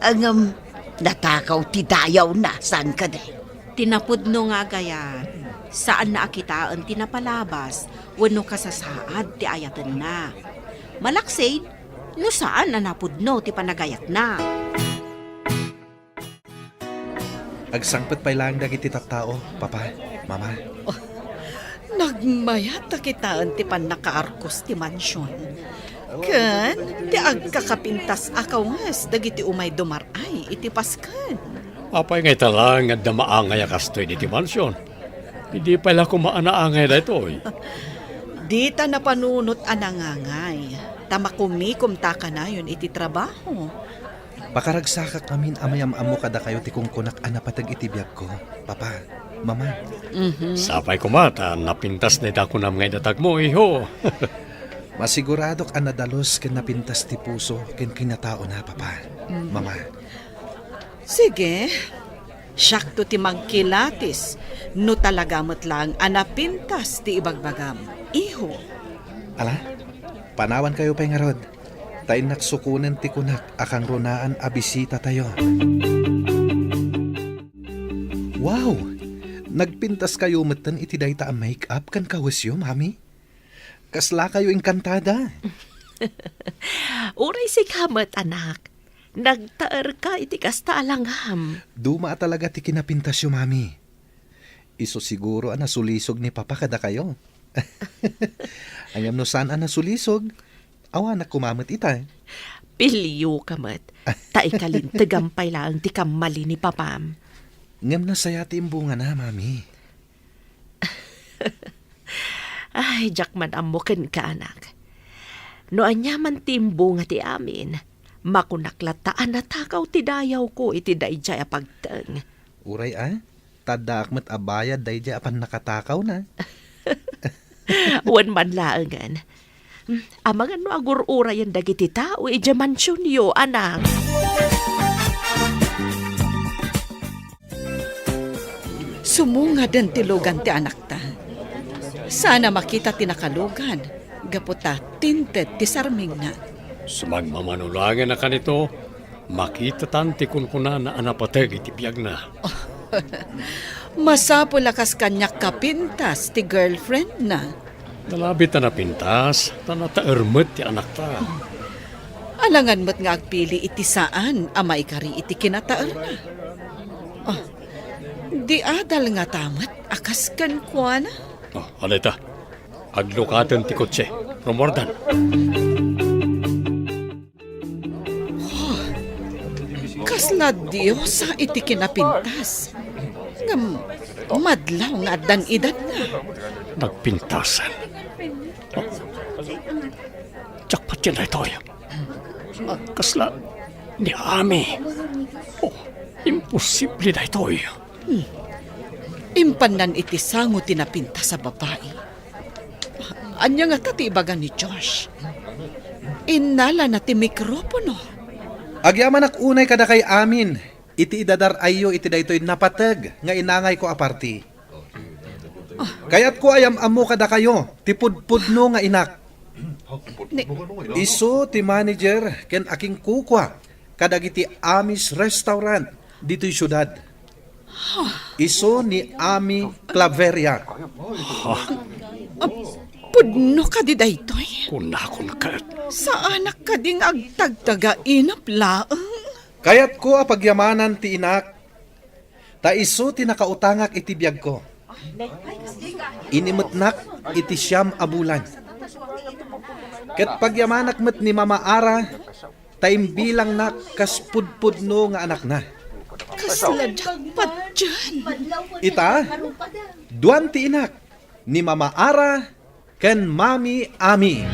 Ngem, natakaw ti dayawna, saan kadi? Ti napudno nga agayat, saanna a kitaen ti napalabas wenno kasasaad ti ayatenna. Malaksid, no saan a napudno ti panagayatna. Agsangpet pay laeng dagiti tattao, Papa, Mama. Oh, nagmayat a kitaen ti pannakaarkos ti mansion. Ken ti agkakapintas a kawnges dagiti umay dumar-ay iti pasken. Apay nga ita laeng nga adda maangay a kastoy ditoy mansion? Idi pay la koma a naangay daytoy. Dita napanunot a nangangay, ta makumikomta kanayon iti trabaho. Pakaragsakak ngamin a mayam-ammo kadakayo ti kunkunak a napateg iti biagko, Papa, Mama. Mhm. Sapay koma ta napintas dayta kunam nga idatagmo, iho. Masiguradok a nadalus ken napintas ti puso ken kinataona, Papa, Mhm. Mama. Sige, siakto ti mangkilatis no talaga met laeng a napintas ti ibagbagam, iho. Ala, panawankayo pay ngarud. Ta innak sukonen ti kunak a kangrunaan a bisitatayo. Wow! Nagpintaskayo metten iti dayta a make-up ken kawesyo, Mami? Kaslakayo inkantada? Uray sika met, anak. Nagtaerka iti kasta a langam. Duma a talaga ti kinapintasyo, Mami. Isu siguro a nasulisog ni Papa kadakayo. Ngem no saan a nasulisog, awanak koma met ita. Pilioka met, ta ikalintegam pay laeng ti kammali ni Papam. Ngem nasayaat ti imbungana, Mami. Ay, diak man ammo kenka, anak. No aniaman ti imbunga ti amin, makunak latta a natakaw ti dayawko iti daydiay a pagteng. Uray a, ta addaak met a bayad daydiay a pannakatakawna. Wen man laengen. Amangan no agur-urayen dagiti tao idiay mansionyo, anak. Sumungaden ti lugan ti anakta. Saan a makita ti nakalugan, gapu ta tinted ti sarmingna. Sumagmamano laengen a kanito, makitatan ti kunkunana a napateg iti biagna. Masapul a kas kaniak kapintas ti girlfriendna. Nalabit a napintas, ta nataer met ti anakta. Alangan met nga agpili iti saan a maikari iti kinataerna. Ah, di adal ngata met a kas kenkuana? Ah, ala ita. Aglukaten ti kotse. Rumuardan. Oh, kasla diosa iti kinapintas. Ngem madlaw nga addan edadna. Nagpintasan. Oh. Diak patien daytoy. Kasla ni Ami. Oh, imposible daytoy. Hmm. Impannan iti sango ti napintas a babai. Ania ngata ti ibaga ni Josh? Innalana ti mikropono. Agyamanak unay kadakay amin iti idadar-ayyo iti daytoy napateg nga inangayko a parti. Kayatko a yam-ammo kadakayo ti pudpudno nga inak. Ni- Isu ti manager ken akinkukua kadagiti Amis Restaurant ditoy siudad. Isu ni Ami Claveria. Ah, pudno kadi daytoy? Kunakon ket. Saanak kadi nga agtagtagainep laeng? Kayatko a pagyamanan ti inak, ta isu ti nakautangak iti biagko. Inimetnak iti siam a bulan. Ket pagyamanak met ni Mama Ara, ta imbilangnak kas pudpudno nga anakna. Kasla diak patien. Ita, duan ti inak, ni Mama Ara ken Mami Ami.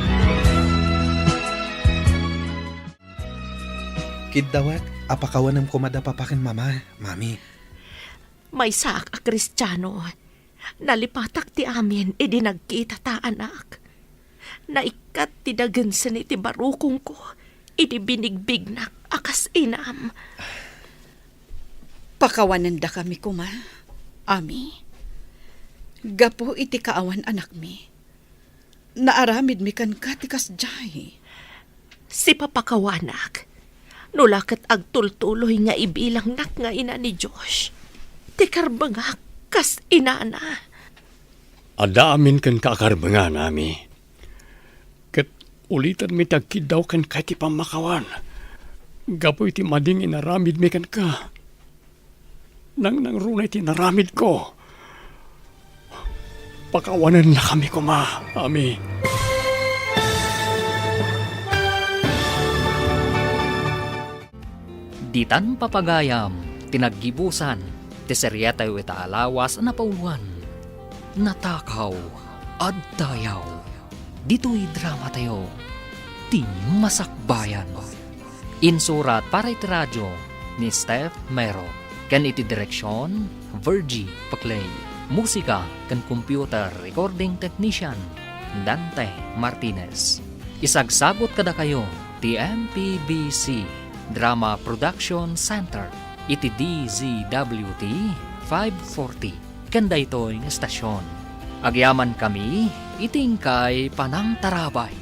Kiddawek a pakawanem koma da Papa ken Mama, Mami. Maysaak a Kristiano, nalipatak ti amin idi nagkitata, anak. Naikkat ti dagensen iti barukongko idi binigbignak a kas inam. Pakawanendakami koma, Ami. Gapu iti kaawan anakmi, naaramidmi kenka ti kasdiay. Sipapakawanak, no la ket agtultuloy nga ibilangnak nga ina ni Josh, ti karbengak kas inana. Adda amin kenka a karbengan, Ami. Ket ulitanmi ti agkiddaw kenka iti pammakawan gapu iti madi nga inaramidmi kenka. Nangnangruna iti inaramidko. Pakawanennakami koma, Ami. Ditan papagayam ti naggibusan ti seriatayo ita a lawas a napauluan, Natakaw a Dayaw. Ditoy dramatayo, ti masakbayan. Insurat para iti radio ni Steph Mero, ken iti direksion, Virgie Paclay. Musika ken computer recording technician, Dante Martinez. Isagsagut kadakayo ti M P B C Drama Production Center iti D Z W T five forty ken daytoy nga estasion. Agyamankami iti inkay panangtarabay.